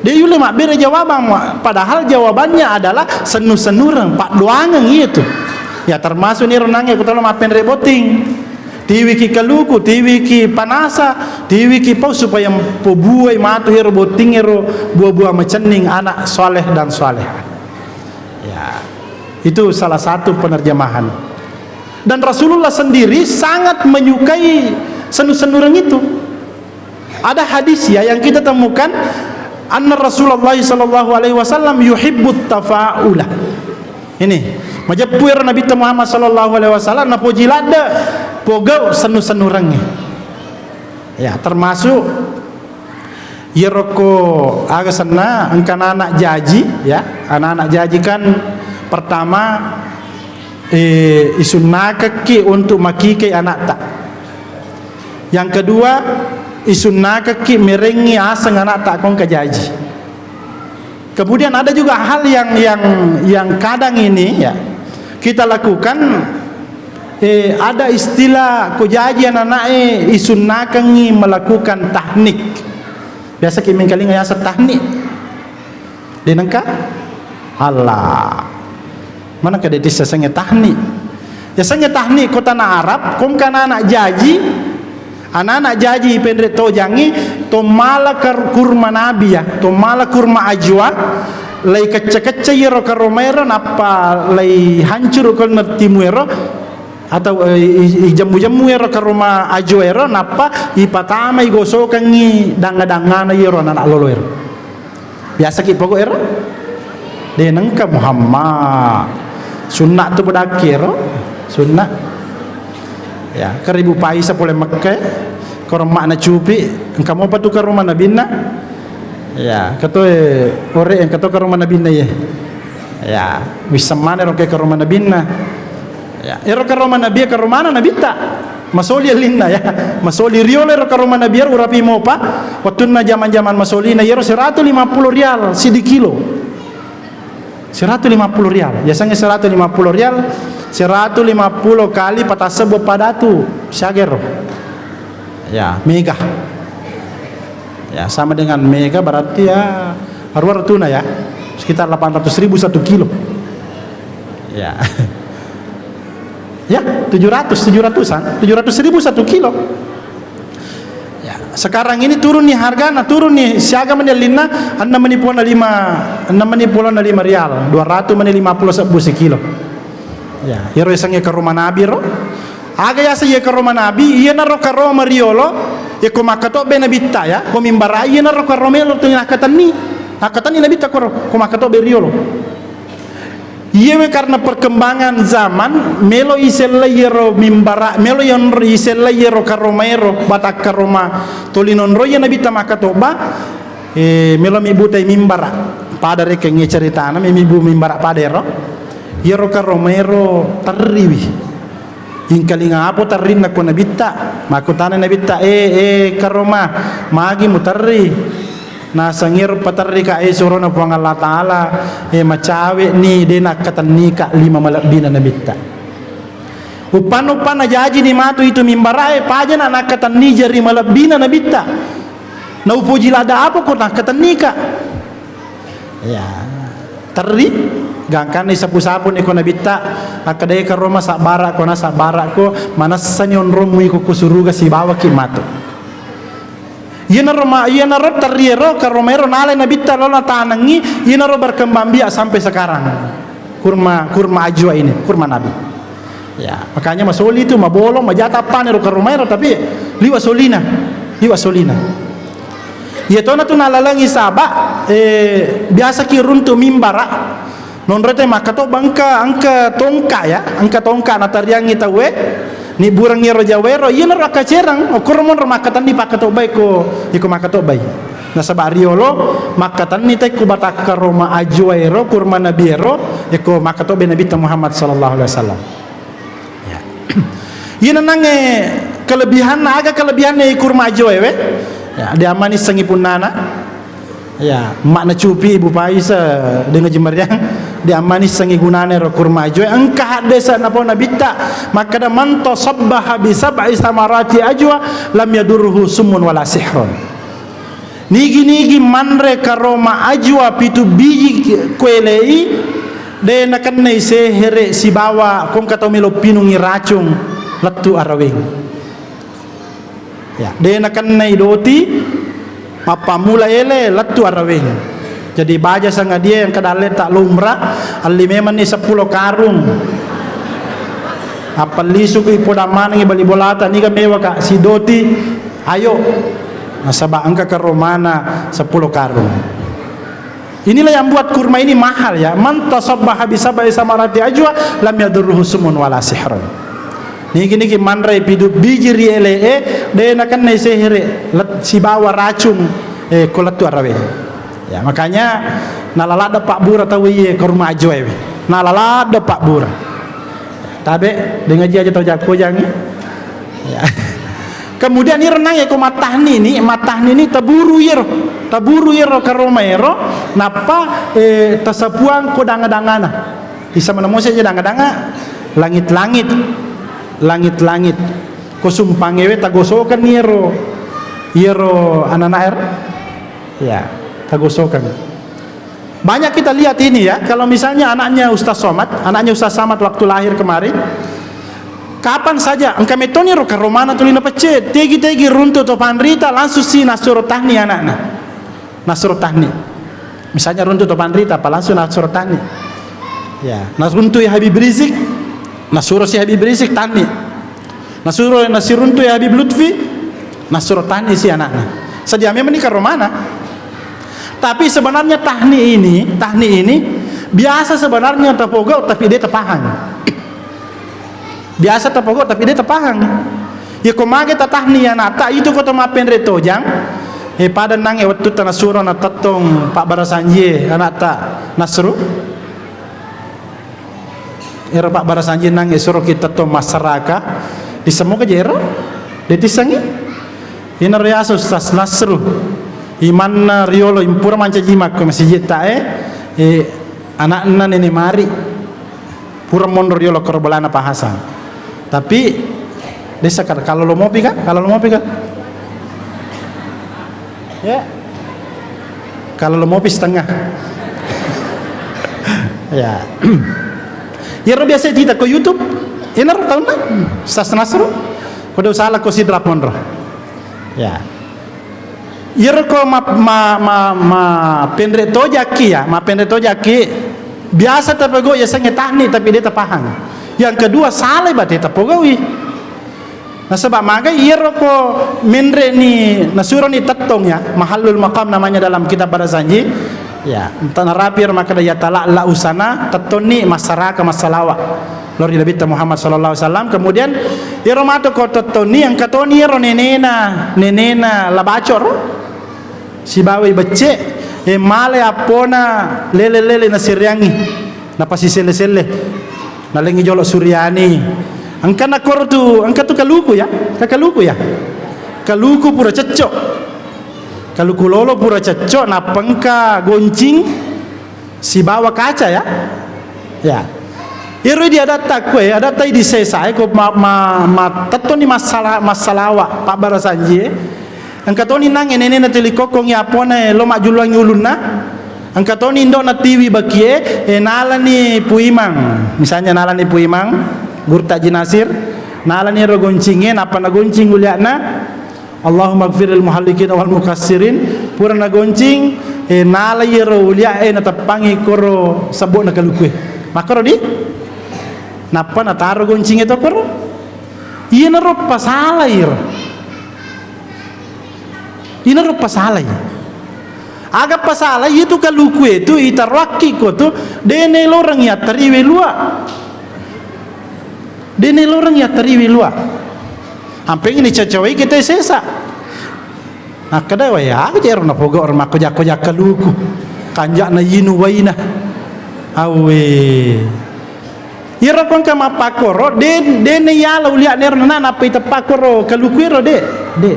De yulle mabbere jawabang, padahal jawabannya adalah sennu-sennureng, paddoangeng iya tu. Ya, termasuk niro nangnge kutalo mappenre botting. Tiwiki kaluku, tiwiki panasa, tiwiki pau supaya pobuai matu ero botting ero buah-buah macenning anak saleh dan salehah. Ya, itu salah satu penerjemahan. Dan Rasulullah sendiri sangat menyukai sendu-sendureng itu. Ada hadis ya yang kita temukan, anna Rasulullah sallallahu alaihi wasallam yuhibbut tafa'ula. Ini, majeppu ero Nabi Muhammad sallallahu alaihi wasallam napoji ladde pogau sendu-sendurengnge. Ya, termasuk iyaro ko aga senna engka anak jaji, ya. Anak-anak jaji kan pertama, eh, isunnakekki untuk makikei anakta. Yang kedua, isunnakekki merengngi aseng anakta kongka jaji. Kemudian ada juga hal yang, yang, yang kadang ini, ya, kita lakukan, eh, ada istilah ko jaji anak-anak e isunnakengngi melakukan tahnik. Biasa ki mengkalinga yaseng tahnik. De nengka? Allah. Mana ka de tissa sengnge tahnik? Ya sengnge tahnik ko tanah Arab, kongka anak jaji, anak-anak jaji penre tojangngi, to mala kar-, kurma nabi ya, to mala kurma ajwa, lei kecce-kecce iyaro karomaero, nappa lei hancuru ko nertimuero, atau, eh, i-, i-, ijemmu-jemmu ero karoma ajo ero, nappa ipatamai gosokengngi dangnga-dangngana iyaro anak lolo ero. Biasa ki poko ero? De nengka Muhammad. Sunna tu bedakki ero, sunna. Ya, keribu paisa pole Mekka, korong makna cupi, engka mopa tu karoma nabinna. Ya, katoe ore engka to karoma nabinna ye. Ya, wisseng mane ro ke karoma nabinna. Ya, ero karoma nabi, karomana nabitta. Masoli ellinna ya. Masoli riolo ero karoma nabi ero urapi mopa. Wattunna jaman-jaman masolina yero seratus lima puluh rial sidi kilo. Seratus lima puluh rial. Biasanya seratus lima puluh rial, seratus lima puluh kali patasebbu padatu siagero. Ya, mega. Ya, sama dengan mega berarti ya, aruwa ratuna ya. Sekitar delapan ratus ribu satu kilo. Ya. Ya, tujuh ratus, tujuh ratusan, tujuh ratus ribu satu kilo. Ya, sekarang ini turun nih harga, nah turun nih siaga mani ellinna, enam mani puluh lima, enam mani puluh lima rial, dua ratus mani lima puluh sebbu sekilo. Ya, iyaro yasengnge karoma nabi ro. Aga yaseng iya karoma nabi, iyanaro karoma riolo, ya ko makkatobbe nabitta ya, ko mimbara iyanaro karoma elo tu nakkatenni, nakkatenni nabitta koro, ko makkatobbe riolo. Iyewe karena perkembangan zaman, melo isellai iyaro mimbara, melo yon-, isellai iyaro karomaero, batak karoma toli nonro iya nabitta makkatobba, eh, melo mibbutai mimbara. Pada rekeng ceritana, mibbu mimbara pada ero. Iyaro karomaero terriwi. Ingkalinga apo terrinna ko nabitta? Makkutana nabitta, "Eh, eh, karoma, magi muterri?" Naseng iyaro paterrika, eh, surona Puang Allah Ta'ala, eh, macawe'ni, de nakkatennika lima malebbina nabitta. Uppanna-uppanna jajini matu itu mimbarae, pajana nakkatenni jari malebbina nabitta. Naupoji ladda apa ko nakkatennika? Ya, terri, gangkanna isapu-sapu ni ko nabitta, akkeda, "Eh, karoma, sabbara ko, na sabbara ko, manessani onrommu iko ko suruga sibawaki matu." Iyanaro ma-, iyanaro terriero, karomaero nalai nabitta lao natanengi, iyanaro berkembang biak sampai sekarang. Kurma, kurma ajwa ini, kurma nabi. Ya, makanya masoli itu, mabolong, majata appane ro karomaero, tapi liwa solina, liwa solina. Iya tona tu nalalengi saba, eh, biasa ki runtu mimbara, nonrete makkatobba engka, engka tongka ya, engka tongka natariangi tauwe, nibbureng ero jawero, iya naro akkacereng, okkoro monro makkatenni pakkatobbai ko, iko makkatobbai. Nasaba riolo, makkatenni tekku batakka roma ajua ero, kurma nabi ero, iko makkatobbai Nabitta Muhammad sallallahu alaihi wasallam. Ya. Iya nanangnge kelebihanna, aga kelebihanna i kurma ajoe we? Ya, diammanissengi punnana. Ya, makna cupi Ibu Paisa dengan jemariang diammanissengi gunana ro kurma ajoe. Engka haddesa napau Nabitta makkada, "Man tasabbaha bi sab'i samarati ajwa lam yadurruhu summun wala sihrun." Nigi-nigi manre karoma ajwa pitu biji kuelei, de nakennai sehere sibawa kongka tau melo pinungi racung lettu araweng. Ya, de nakennai doti mappammula ele lettu araweng. Jadi baja sangadie yang kedaleta lumrah, alli memanni seppulo karung. Appellisuku ipodammanengi bali bolata, niga mewa ka sidoti, ayo. Nasaba engka karomana seppulo karung. Inilah yang buat kurma ini mahal ya. Man tasabbaha bi sab'i samarati ajwa lam yadurruhu sumun wala sihrun. Niki-niki manre pidu biji ri ele'e, de nakennai sehere, let-, sibawa racung, eh, ko lettu arawe. Ya, makanya nalaladda pabbura tau iye kurma ajwa e. Nalaladda pabbura. Tabe, de ngaji aja tau jakko jangi. Ya. Kemudian iro nangnge ko mattahnini, mattahnini taburu iyaro. Taburu iyaro karoma ero, nappa, eh, tasapuang ko danga-dangana. Isa mana mose je danga-danga, langit-langit. Langit-langit. Ko sumpangewe tagosokeng iyaro. Iyaro anana ero. Ya, tagosokeng. Banyak kita lihat ini ya, kalau misalnya anaknya Ustaz Somad, anaknya Ustaz Samad waktu lahir kemarin, kapan saja engka metoni ro karomana tuli napecce, tegi-tegi runtu to panrita, langsung si nasuro tahni anakna. Nasuro tahni. Misalnya runtu to panrita, apa langsung nasuro tahni. Ya, naruntu ya Habib Rizik, nasuro si Habib Rizik tahni. Nasuro, nasiruntu ya Habib Lutfi, nasuro tahni si anakna. Sedia memang ni karomana. Tapi sebenarnya tahni ini, tahni ini Biasa sebenarnya tapogau tapi de tapahang. Biasa tapogau tapi de tapahang. Ya ko mage tatahni anakta itu ko to mappenre tojang. Eh, pada nang e wettu tana suro na tettong Pak Barasanjie anakta Nasru. Ero Pak Barasanjie nang e suro kita to masyarakat. Disemoga jero. Detisangi. Ina riaso Ustaz Nasru. Imanna riolo impura mancaji makko masjid tae. Eh, anakna Nenek Mari. Pura monro riolo koro bolana Pak Hasan. Tapi desa kal-, kalau lo mopi kan? Kalau lo mopi kan? Ya. Kalau lo mopi setengah. Ya. Iyaro biasa cerita ko YouTube. Enaro taunna. Sas Nasru. Ko de usala ko sidrap monro. Ya. Iyaro ko ma, ma, ma, ma penre tojaki ya, ma penre tojaki, biasa tapogau yasengnge tahni tapi de tapahang. Yang kedua, salai bate tapogau'i. Nasaba magai iyaro ko menre ni nasuroni tettong ya, mahallul maqam namanya dalam kitab Barasanji. Ya, entah narapi ro makkeda ya talak la usana tettonni massaraka massalawa. Lori Nabitta Muhammad sallallahu alaihi wasallam. Kemudian iyaro mato ko tettonni engka toni iyaro nenena, nenena La Bacor sibawai Becce, e, male appona lele-lele nasiriangi, napasiselle-selle, nalengi jolo Suriani. Engka nakoro tu, engka tu kaluku ya, ka kaluku ya. Kaluku pura cecco. Kaluku lolo pura cecco, nappa engka goncing, sibawa kaca ya. Ya. Iyaro di adatta kue, adatta di sesa e ko ma, ma, ma tettoni massala, massalawa pabbarasanji e. Engka toni nang e nenena tuli kokkongi apona e lo majjulluangi ulunna. Engka toni indokna tiwi bakie, e nalani Puimang. Misalnya nalani Puimang, Gurta Jinasir, nalani ro goncinge, nappa nagoncing uliakna. Allahumma gfiril muhallikina wal mukassirin. Pura nagoncing, e, nala iyaro ulia e nateppangi koro sebbo'na kalukue. Makkoro di? Nappa nataro goncinge to koro. Iyanaro pasalai ro. Inaro pasalai. Aga pasalai itu kalukue tu itaroakki ko tu de naeloreng yattariwe lua. De naeloreng yattariwi lua. Ampengi ni cacawai kita sesa. Nakkeda wai aga jero napogau ro makko jakko jakka luku. Kanjak na yinu waina. Awe. Iyaro ko engka mappakkoro, de, de naiyala uliakna ero nana nappa iteppakkoro kaluku ero de. De.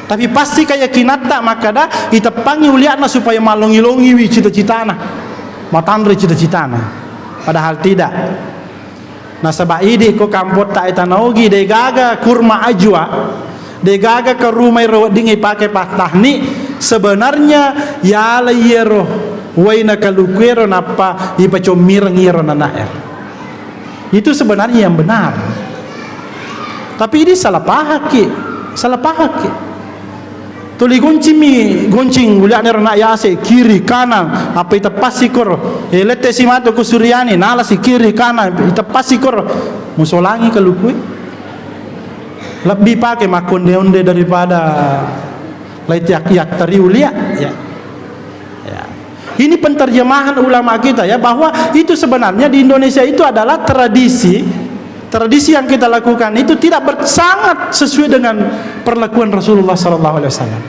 Tapi pasti kayakinatta makkeda iteppangi uliakna supaya malongi-longiwi cita-citana. Matanre cita-citana. Padahal tidak. Nasaba idi ko kampotta e Tanaogi, degaga kurma ajwa, degaga karuma ero wedding ipake pattahni, sebenarnya yala iyero waina kaluku ero nappa ipacommireng iyero nana ero. Itu sebenarnya yang benar. Tapi ini salah pahakki, salah pahakki. Tuli goncingmi, goncing uliakna ero anak yase, kiri, kanan, nappa iteppassi koro. E, lette si matu ko Suriani, nalasi kiri, kanan, iteppassi koro. Musolangi kalukui. Lebbi pake makkonde-onde daripada lai tiak-, yak teri ulia. Ya. Ya. Ini penterjemahan ulama kita ya, bahwa itu sebenarnya di Indonesia itu adalah tradisi, tradisi yang kita lakukan itu tidak ber-, sangat sesuai dengan perlakuan Rasulullah sallallahu alaihi wasallam.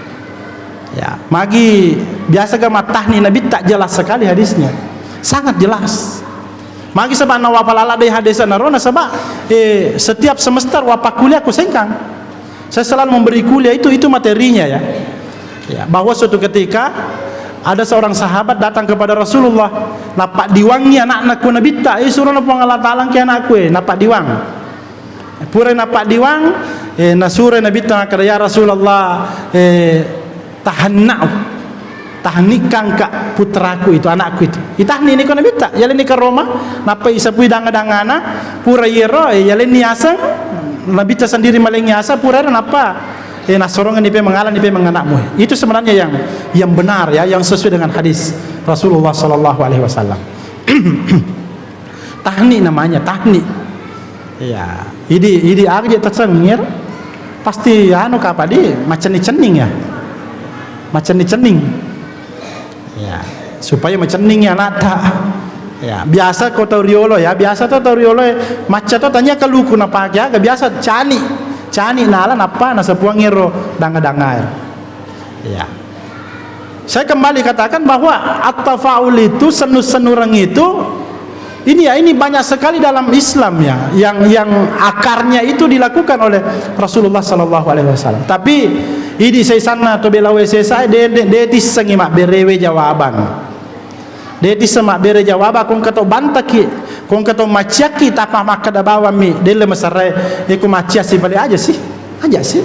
Ya, magi biasa ga mattahni Nabi tak jelas sekali hadisnya. Sangat jelas. Magi sebab na wapalala dei hadis naro nasaba, eh, setiap semester wapakkuliah ku sengkang. Saya selalu memberi kuliah itu, itu materinya ya. Ya, bahwa suatu ketika ada seorang sahabat datang kepada Rasulullah, nappa diwangi anakna ku Nabitta, eh, suruh Puang Allah Taala ke anakku, eh, nappa diwang. Pura nappa diwang, eh, nasuro Nabitta makkeda, "Ya Rasulullah, eh, tahanna'u, tahnikangka putraku itu, anakku itu." Itahni ni ko Nabitta, yaleni ke Roma, nappa isapui danga-dangana, pura yero, eh, yaleni aseng, Nabitta sendiri malengi asa, pura yero nappa, eh, nasorongan nipe mengalan nipe menganakmu. Itu sebenarnya yang, yang benar ya, yang sesuai dengan hadis Rasulullah sallallahu alaihi wasallam. Tahni namanya, tahni. Iya, idi, idi aga je tasengir, pasti anu kapa di macenning-cenning ya. Macenning-cenning. Ya, supaya macenning ya anakta. Ya, biasa ko tau riolo ya, biasa to tau riolo e, macca to tania kaluku napake aga, biasa cani, cani nala nappa nasapuang ero danga-danga ero. Ya. Saya kembali katakan bahwa at-tafaul itu, senur-senuran itu, ini ya, ini banyak sekali dalam Islam ya, yang, yang akarnya itu dilakukan oleh Rasulullah sallallahu alaihi wasallam. Tapi idi saisanna to belawe sesa, de, de, de tissengi mabberewe jawaban. De tisseng mabbere jawaba, ko engka to bantaki, ko engka to macciakki, tappa makkeda bawammi, delle masarrae, e ko macciassi pale aja sih, aja sih.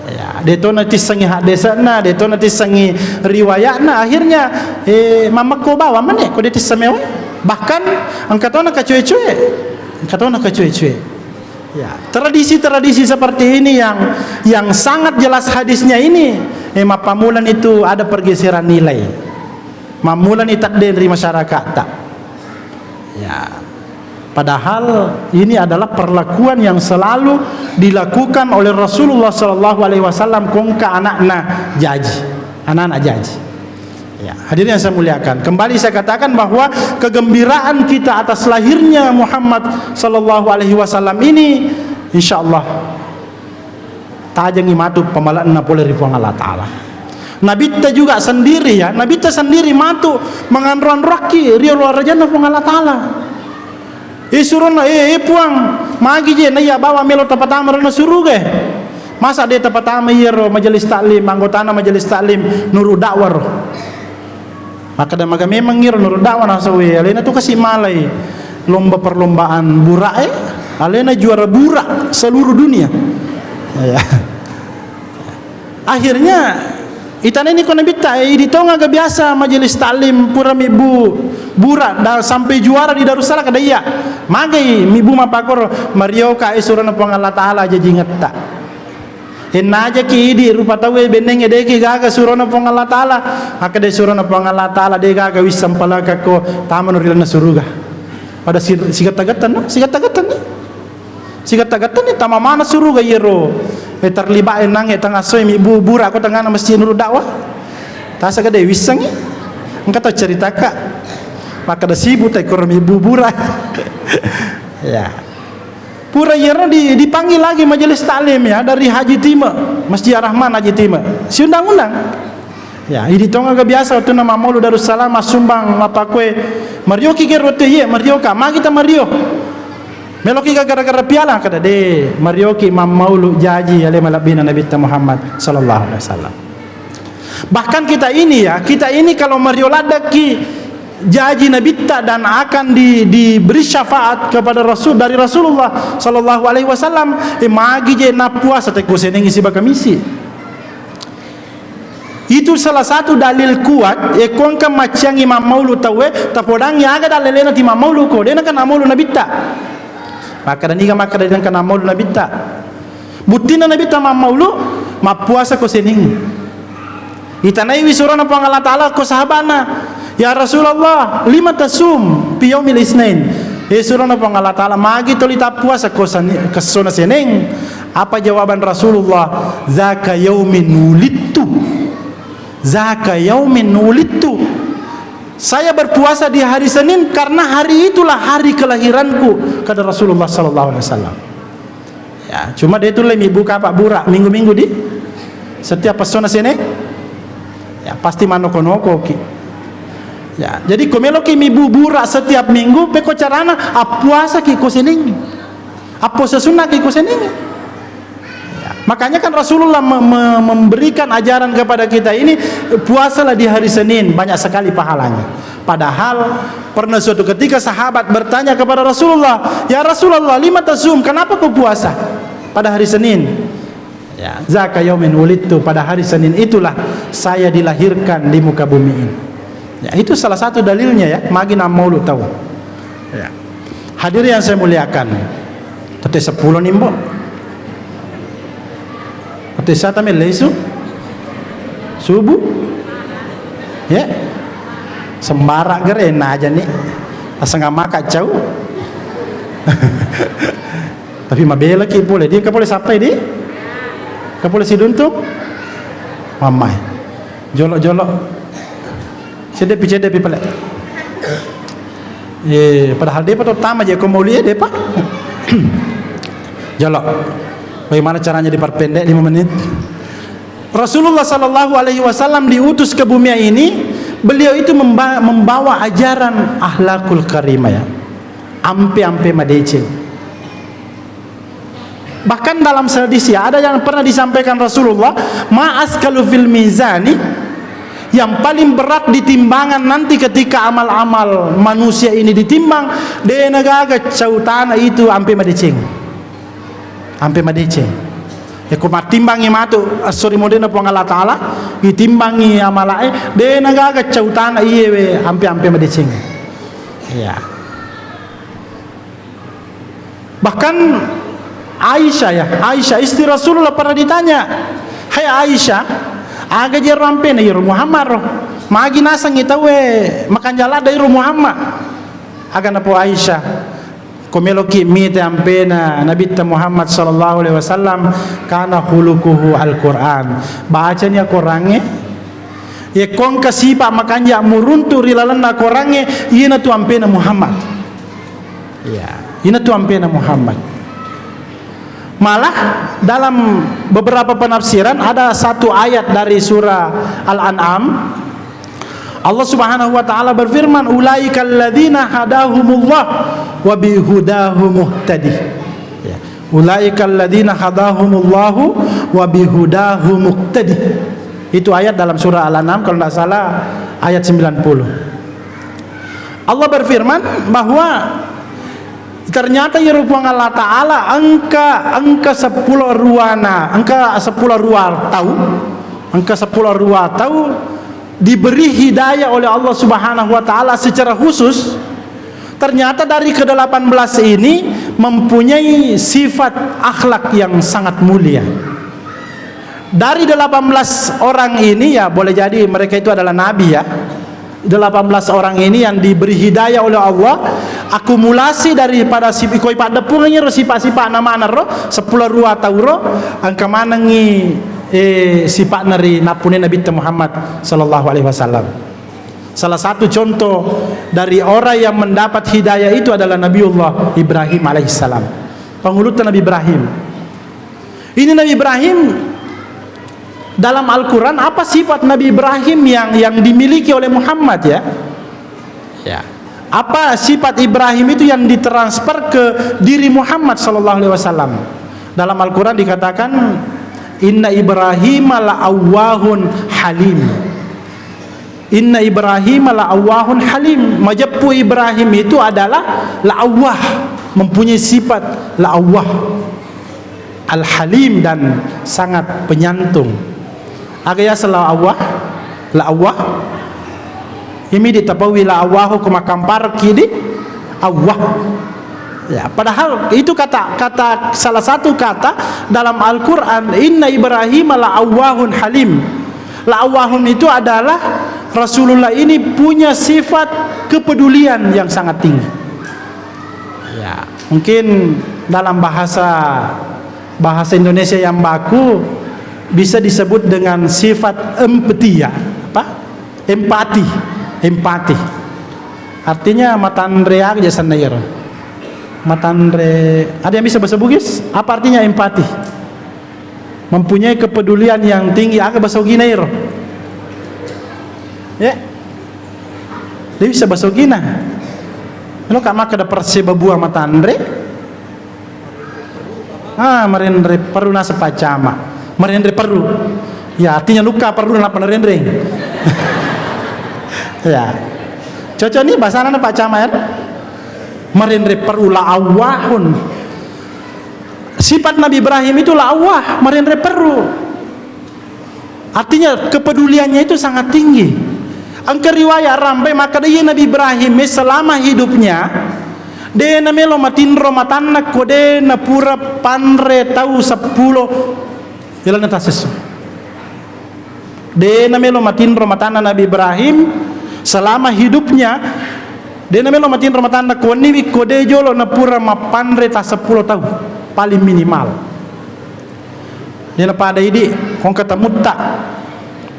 Ya, de to natissengi haddese'na, de to natissengi riwayatna, akhirnya, eh, mammekko bawang mane ko de tisseng mewa. Bahkan engka to nakacoe-coe, engka to nakacoe-coe. Ya, tradisi-tradisi seperti ini yang, yang sangat jelas hadisnya ini, eh, mappammulani tu ada pergeseran nilai. Mammulani teddeng ri masyarakatta. Ya. Padahal ini adalah perlakuan yang selalu dilakukan oleh Rasulullah sallallahu alaihi wasallam ko engka anakna jaji, anak-anak jaji. Ya, hadirin yang saya muliakan, kembali saya katakan bahwa kegembiraan kita atas lahirnya Muhammad sallallahu alaihi wasallam ini, insya Allah tajengngi matu pamale'na pole ri Puang Allah Ta'ala. Nabitta juga sendiri ya, Nabitta sendiri matu manganro-anroakki ri olo arajanna Puang Allah Ta'ala. Eh, surona, eh, eh, Puang, magi je naiya bawang melo tapatama ri suruga e. Masa de tapatama iyaro majelis taklim, anggotana majelis taklim, nuru dakwah ro. Makkeda maga memang iro nuru dakwah nasau e, alena tu kasi malai lomba perlombaan bura'e, alena juara bura seluruh dunia. Ya. Akhirnya, itaneni ko Nabitta, eh, idi tongaga biasa majelis taklim pura mibbu bura da, sampai juara di Darussalam, kada iya. Magai mibbu mappakoro, marioka e surona Puang Allah Ta'ala jajingetta. Ennajaki idi rupa tauwe bennengnge deki gaga surona Puang Allah Ta'ala. Makkeda surona Puang Allah Ta'ala de gaga wisseng palaka ko tamano ri lalenna suruga. Pada si-, sigetta-gettanna, sigetta-gettanna. Sigetta-gettanni tama mana suruga iyaro, eh, terlibat e nangnge tangassoi mibbu bura ko tengana masjid nuru dakwah. Tasaga de wissengngi. Engka tau ceritaka. Makkeda sibuk tai koro mibbu bura. Ya. Pura iyaro di-, dipanggil lagi majelis taklim ya dari Haji Time, Masjid Ar-Rahman Haji Time. Siundang-undang. Ya, idi tongaga biasa wettunna mammaulu Darussalam massumbang mappakkoe, marioki kero wettu, iye, marioka, magi ta mario. Meloki ga gara-gara piala, kada de, marioki mammaulu jaji ale malebbina Nabitta Muhammad sallallahu alaihi wasallam. Bahkan kita ini ya, kita ini kalau mario laddaki jaji Nabitta dan akan di-, diberi syafaat kepada Rasul, dari Rasulullah sallallahu alaihi wasallam, eh, magi je nappuasa tekko senengi siba kamisi. Itu salah satu dalil kuat, e, ko engka macciangi mammaulu tauwe, tapodangi aga dallelena ti mammaulu ko, de nengka nammaulu Nabitta. Makkeda niga makkeda de nengka nammaulu Nabitta. Buttinna Nabitta mammaulu, mappuasa ko senengi. Itanaiwi surona Puang Allah Ta'ala ko sahabana, "Ya Rasulullah, lima tasum fi yaumil isnain?" E surona Puang Allah Ta'ala, magi toli tappuasa ko sani-, kessona seneng? Apa jawaban Rasulullah? "Zaka yaumin wulittu." "Zaka yaumin wulittu." Saya berpuasa di hari Senin karena hari itulah hari kelahiranku, kata Rasulullah sallallahu alaihi wasallam. Ya, cuma de tulle mibbu kapa bura minggu-minggu di setiap pessona seneng. Ya, pasti manoko-nokoki. Ya, jadi ko meloki mibbu bura setiap minggu, pekko carana, appuasaki ko seneng. Appuasa sunnaki ko senengnge. Ya. Makanya kan Rasulullah me-, me-, memberikan ajaran kepada kita ini, puasalah di hari Senin, banyak sekali pahalanya. Padahal pernah suatu ketika sahabat bertanya kepada Rasulullah, "Ya Rasulullah, lima tasum? Kenapa kau puasa pada hari Senin?" Ya, "Zaka yaumin wulidtu, pada hari Senin itulah saya dilahirkan di muka bumi ini." Ya, itu salah satu dalilnya ya, magi nammaulu tau. Ya. Hadirin yang saya muliakan, tette seppulo ni, Mbok. Tette sata melle isu? Subuh? Ya? Sembara gere aja ni. Aseng maka cau. Tapi mabelaki pole, di ka pole sappai di? Ka pole siduntu? Mammai. Jolo-jolo. Ceddepi, ceddepi pale. Eh, padahal depa to tama je ko maulid e, depa. Jolo. Bagaimana caranya diperpendek lima menit? Rasulullah sallallahu alaihi wasallam diutus ke bumi ini, beliau itu memba-, membawa ajaran akhlakul karimah, ya. Ampe-ampe madeceng. Bahkan dalam hadis, ya, ada yang pernah disampaikan Rasulullah, "Ma asqalu fil mizani," yang paling berat di timbangan nanti ketika amal-amal manusia ini ditimbang, de' nagaga cautana itu ampe madeceng. Ampe madeceng. Ya, ko mattimbangi matu esso ri munrinna Puang Allah Ta'ala, ditimbangi amalae, de' nagaga cautana iyewe ampe-ampe madeceng. Ya. Bahkan Aisyah, ya, Aisyah istri Rasulullah pernah ditanya, "Hai Aisyah, aga je ro ampena iro Muhammad ro? Magi nasengngi tauwe makanja ladde iro Muhammad?" Aga napo Aisyah, "Ko meloki mite ampena Nabitta Muhammad sallallahu alaihi wasallam, kana khuluquhu Al-Quran." Bacani Korangnge, ye ko engka sipa makanja muruntu ri lalenna Korangnge, iyanatu ampena Muhammad. Iya, inatu ampena Muhammad. Malah dalam beberapa penafsiran ada satu ayat dari surah Al-An'am. Allah Subhanahu wa Ta'ala berfirman, "Ulaikal ladzina hadahumullah wa bihudahu muhtadi." Ya. "Ulaikal ladzina hadahumullahu wa bihudahu muqtadi." Itu ayat dalam surah Al-An'am, kalau tidak salah, ayat sembilan puluh. Allah berfirman bahwa ternyata iyaro Puang Allah Ta'ala engka, engka seppulo ruana, engka seppulo rua tau, engka seppulo rua tau diberi hidayah oleh Allah Subhanahu wa Ta'ala secara khusus. Ternyata dari kedelapan belas ini mempunyai sifat akhlak yang sangat mulia. Dari delapan belas orang ini, ya, boleh jadi mereka itu adalah nabi, ya. Delapan belas orang ini yang diberi hidayah oleh Allah, akumulasi daripada sip-, ikoi paddeppungengngi ro sipa-sipa'na maneng ro, seppulo rua tau ro, engka manengngi, eh, sipa'na ri nappunai Nabitta Muhammad sallallahu alaihi wasallam. Salah satu contoh dari orang yang mendapat hidayah itu adalah Nabiullah Ibrahim alaihissalam. Pangulutta Nabi Ibrahim. Ini Nabi Ibrahim, dalam Al-Quran, apa sifat Nabi Ibrahim yang, yang dimiliki oleh Muhammad, ya? Ya. Apa sifat Ibrahim itu yang ditransfer ke diri Muhammad sallallahu alaihi wasallam? Dalam Al-Quran dikatakan, "Inna Ibrahim la awwahun halim." "Inna Ibrahim la awwahun halim." Majeppu Ibrahim itu adalah la awwah, mempunyai sifat la awwah, al-halim, dan sangat penyantung. Aga yaseng la awwah? La awwah? Imi ditapaui la awwahu ko makkamparki di awwah. Ya, padahal itu kata, kata, salah satu kata dalam Al-Quran, "Inna Ibrahim la awwahun halim." La awwahun itu adalah Rasulullah ini punya sifat kepedulian yang sangat tinggi. Ya, mungkin dalam bahasa, bahasa Indonesia yang baku bisa disebut dengan sifat empati, ya. Apa? Empati. Empati. Artinya matanre aga aja sanna iyaro. Matanre, ada yang bisa bahasa Bugis? Apa artinya empati? Mempunyai kepedulian yang tinggi, aga bahasa Ugina iro? Ya. Dia bisa bahasa Ugina. Lo kak maka ada persebabua matanre. Ah, marenre perru naseng Pak Camat. Marenre perru. Ya, artinya luka perru napa narenreng. Ya. Cocok nih bahasa anak Pak Camat, ya? Marenre perru la awwahun. Sifat Nabi Ibrahim itu la awwah, marenre perru. Artinya kepeduliannya itu sangat tinggi. Engka riwayat rambai makkeda iya Nabi Ibrahim selama hidupnya de namelo matinro matanna ko de napura panre tau seppulo ilalenna tasessu. De namelo matinro matanna Nabi Ibrahim selama hidupnya, de namelo matinro matanna ko wenniwi ko de jolo napura mappanre ta seppulo tau, paling minimal. De napada idi, ko engka temutta.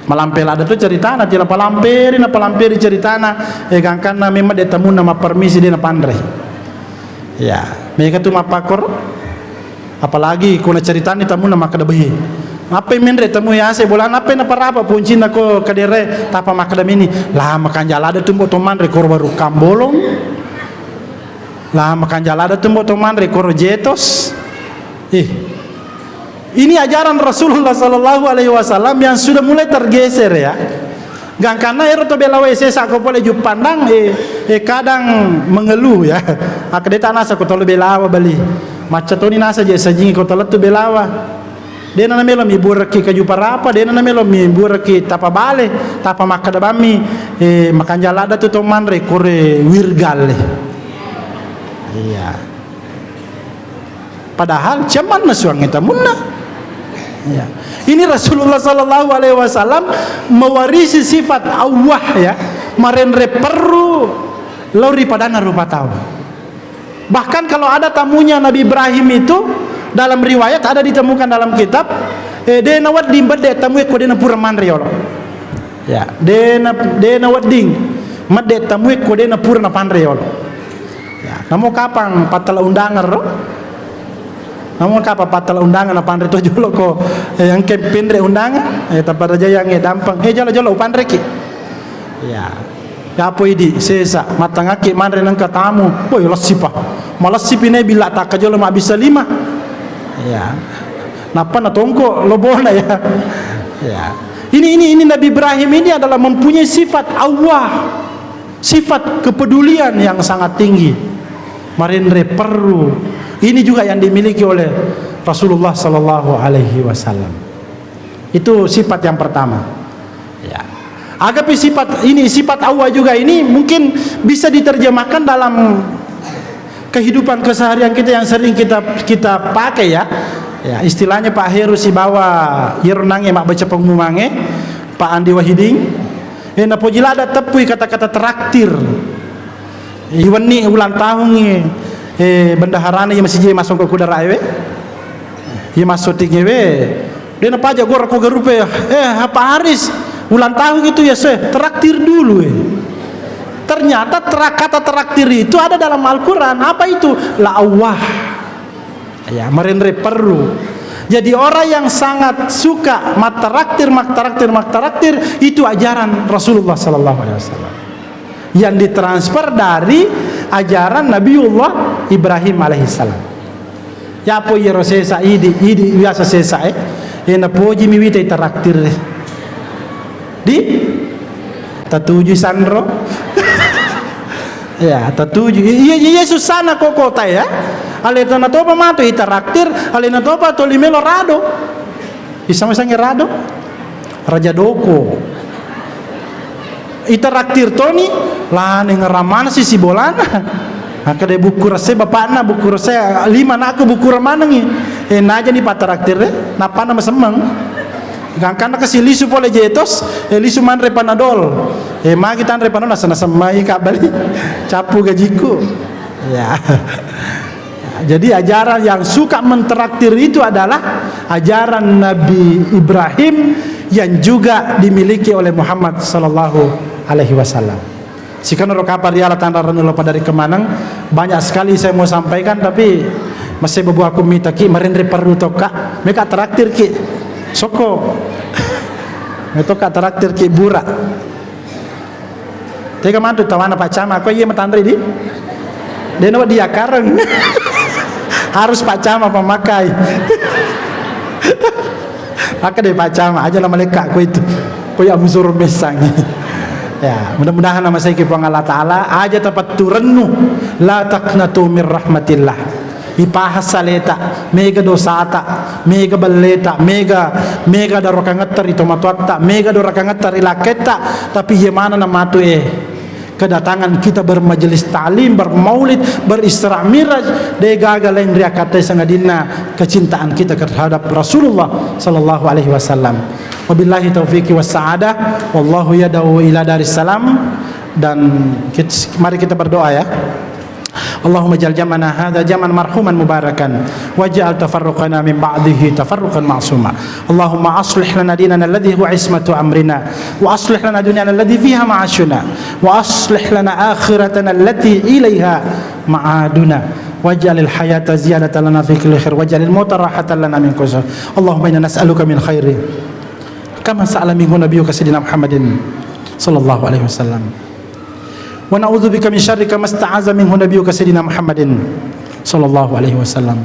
Malampe ladde tu ceritana, tila palamperi, na palamperi ceritana, eh, gangkanna memang de' tamunna mappermisi de' napanre. Ya, mega tu mappakkoro. Apalagi ko naceritani tamunna makkeda, "Behi, nappai menre tamu yase bolana, nappai naparapa poncinna ko kadere, tapa makkeda mini, la makanja ladde tu mbo to manre koro baru kambolong. La makanja ladde tu mbo to manre koro jetos." Eh, ini ajaran Rasulullah sallallahu alaihi wasallam yang sudah mulai tergeser, ya. Gangkanna ero to belawa sesa ko pole Juppandang, eh, eh, kadang mengeluh, ya. Akkeda ta nasa ko tolo belawa bali. Macca toni nasa je sajing ko tolo tu belawa. De'na namelo mi burekki kaju parapa, de'na namelo mi burekki tapa bale, tapa makkeda bammi, eh, makanja ladde tu to manre kore wirgalle. Iya. Padahal cemanna suangnge tamunna. Ya. Ini Rasulullah sallallahu alaihi wasallam mewarisi sifat awwah, ya, marenre perru lao ri padanna rupa tau. Bahkan kalau ada tamunya Nabi Ibrahim itu, dalam riwayat ada ditemukan dalam kitab, eh, de' nawedding medde tamue ko de' napura manre yolo. Ya, de' na, de' nawedding medde tamue ko de' napura napanre yolo. Ya, namo kapang pattala undangan ro? Namo kapang pattala undangan napanre to jolo ko, eh, engke penre undangan, eh, taparajai yang, eh, dampeng, eh, jolo-jolo upanreki. Ya. Yapo idi sesa, mattangakki manre nengka tamu. Woi, lessipa. Malessipi ne bila takka jolo mabbissa lima. Ya. Nappa natongko lobona, ya. Ya. Ini, ini, ini Nabi Ibrahim ini adalah mempunyai sifat awwah. Sifat kepedulian yang sangat tinggi. Marenre perru. Ini juga yang dimiliki oleh Rasulullah sallallahu alaihi wasallam. Itu sifat yang pertama. Ya. Agapi sifat ini, sifat awwah juga ini mungkin bisa diterjemahkan dalam kehidupan keseharian kita yang sering kita, kita pakai, ya. Ya, istilahnya Pak Heru sibawa iyaro nangnge mabbaca pengumumangnge, Pak Andi Wahiding. Eh, napoji ladde teppui kata-kata traktir. Iwenni ulang tahungngi, eh, bendaharana iya masijie masongko kudara ewe. Iya massoting ewe. De' napaja gora ko garupe, eh, Pak Haris, ulang tahun itu ya, se, traktir dulu, eh. Ternyata tra-, kata traktir itu ada dalam Al-Quran. Apa itu? La awwah. Ya, marenre perru. Jadi orang yang sangat suka matraktir, matraktir, matraktir, itu ajaran Rasulullah sallallahu alaihi wasallam. Yang ditransfer dari ajaran Nabiullah Ibrahim alaihissalam. Yapo iyaro sesa idi, idi biasa sesa, eh. Eh, napojimi wita itraktir. Di? Tatujui sanro? Ya, tatuju. Iya, iya, susana ko kota ya. Alena topa matu itraktir, alena topa toli melo rado. Isama sange rado? Raja Doko. Itraktir toni, lani ngeramana si sibolana. Makkeda bukku rese bapakna, bukku rese lima anakku bukku manengi. Eh, najani patraktir, eh, napana masemmeng. Gangkanna kasi lisu pole jetos, eh, lisu manre panadol. Eh, magi tanre panadol, nasa-, nasemmai ka bali. Cappu gajiku. Ya. Jadi ajaran yang suka mentraktir itu adalah ajaran Nabi Ibrahim yang juga dimiliki oleh Muhammad sallallahu alaihi wasallam. Sikanaro kapang riala tanra rennu lo padari kemaneng, banyak sekali saya mau sampaikan, tapi masih bebuah aku mitaki, marenre perlu toka, meka traktir ki, soko, metoka traktir ki bura. Tega mantu tawana Pak Camat, ko iya matanre di? Dena diakareng. Harus Pak Camat pemakai. Maka deh Pak Camat aja nama leka ko itu. Ko ya musur mesang. Ya, mudah-mudahan nama saya Puang Allah Ta'ala aja tapatturennu. La taqnatu min rahmatillah. Ipahas saleta, mega dosata, mega belleta, mega, mega darokangatta ri tomatoatta, mega dorakangatta ri lakketta, tapi iya maneng namatu e kedatangan kita bermajelis taklim, bermaulid, berisra miraj, de gaga lain riakkatai sangadinna kecintaan kita terhadap Rasulullah sallallahu alaihi wasallam. Wabillahi taufiqi wassaadah, wallahu yad'u ila daris salam, dan kit-, mari kita berdoa ya. اللهم اجعل جمعنا هذا جمعا مرحوما مباركا، واجعل تفرقنا من بعده تفرقا معصوما. اللهم أصلح لنا ديننا الذي هو عصمة أمرنا، وأصلح لنا دنيانا التي فيها معاشنا، وأصلح لنا آخرتنا التي إليها معادنا، واجعل الحياة زيادة لنا في كل خير، واجعل الموت راحة لنا من كل شر. اللهم إنا نسألك من خير كما سأل منه نبيك سيدنا محمد صلى الله عليه وسلم، ونعوذ بك من شر كما استعاذ منه نبيك سيدنا محمد صلى الله عليه وسلم.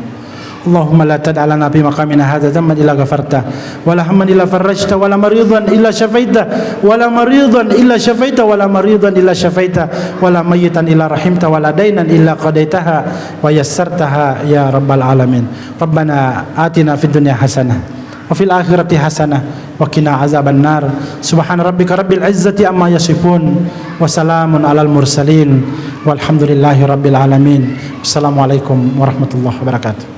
اللهم لا تدع لنا في مقامنا هذا ذنبا إلا غفرته، ولا هما إلا فرجته، ولا مريضا إلا شفيته، ولا مريضا إلا شفيته، ولا مريضا إلا شفيته، ولا ميتا إلا رحمته، ولا دينا إلا قضيته ويسرته يا رب العالمين. ربنا آتنا في الدنيا حسنة وفي الآخرة حسنة وقنا عذاب النار. سبحان ربك رب العزة عما يصفون، وسلام على المرسلين، والحمد لله رب العالمين. السلام عليكم ورحمة الله وبركاته.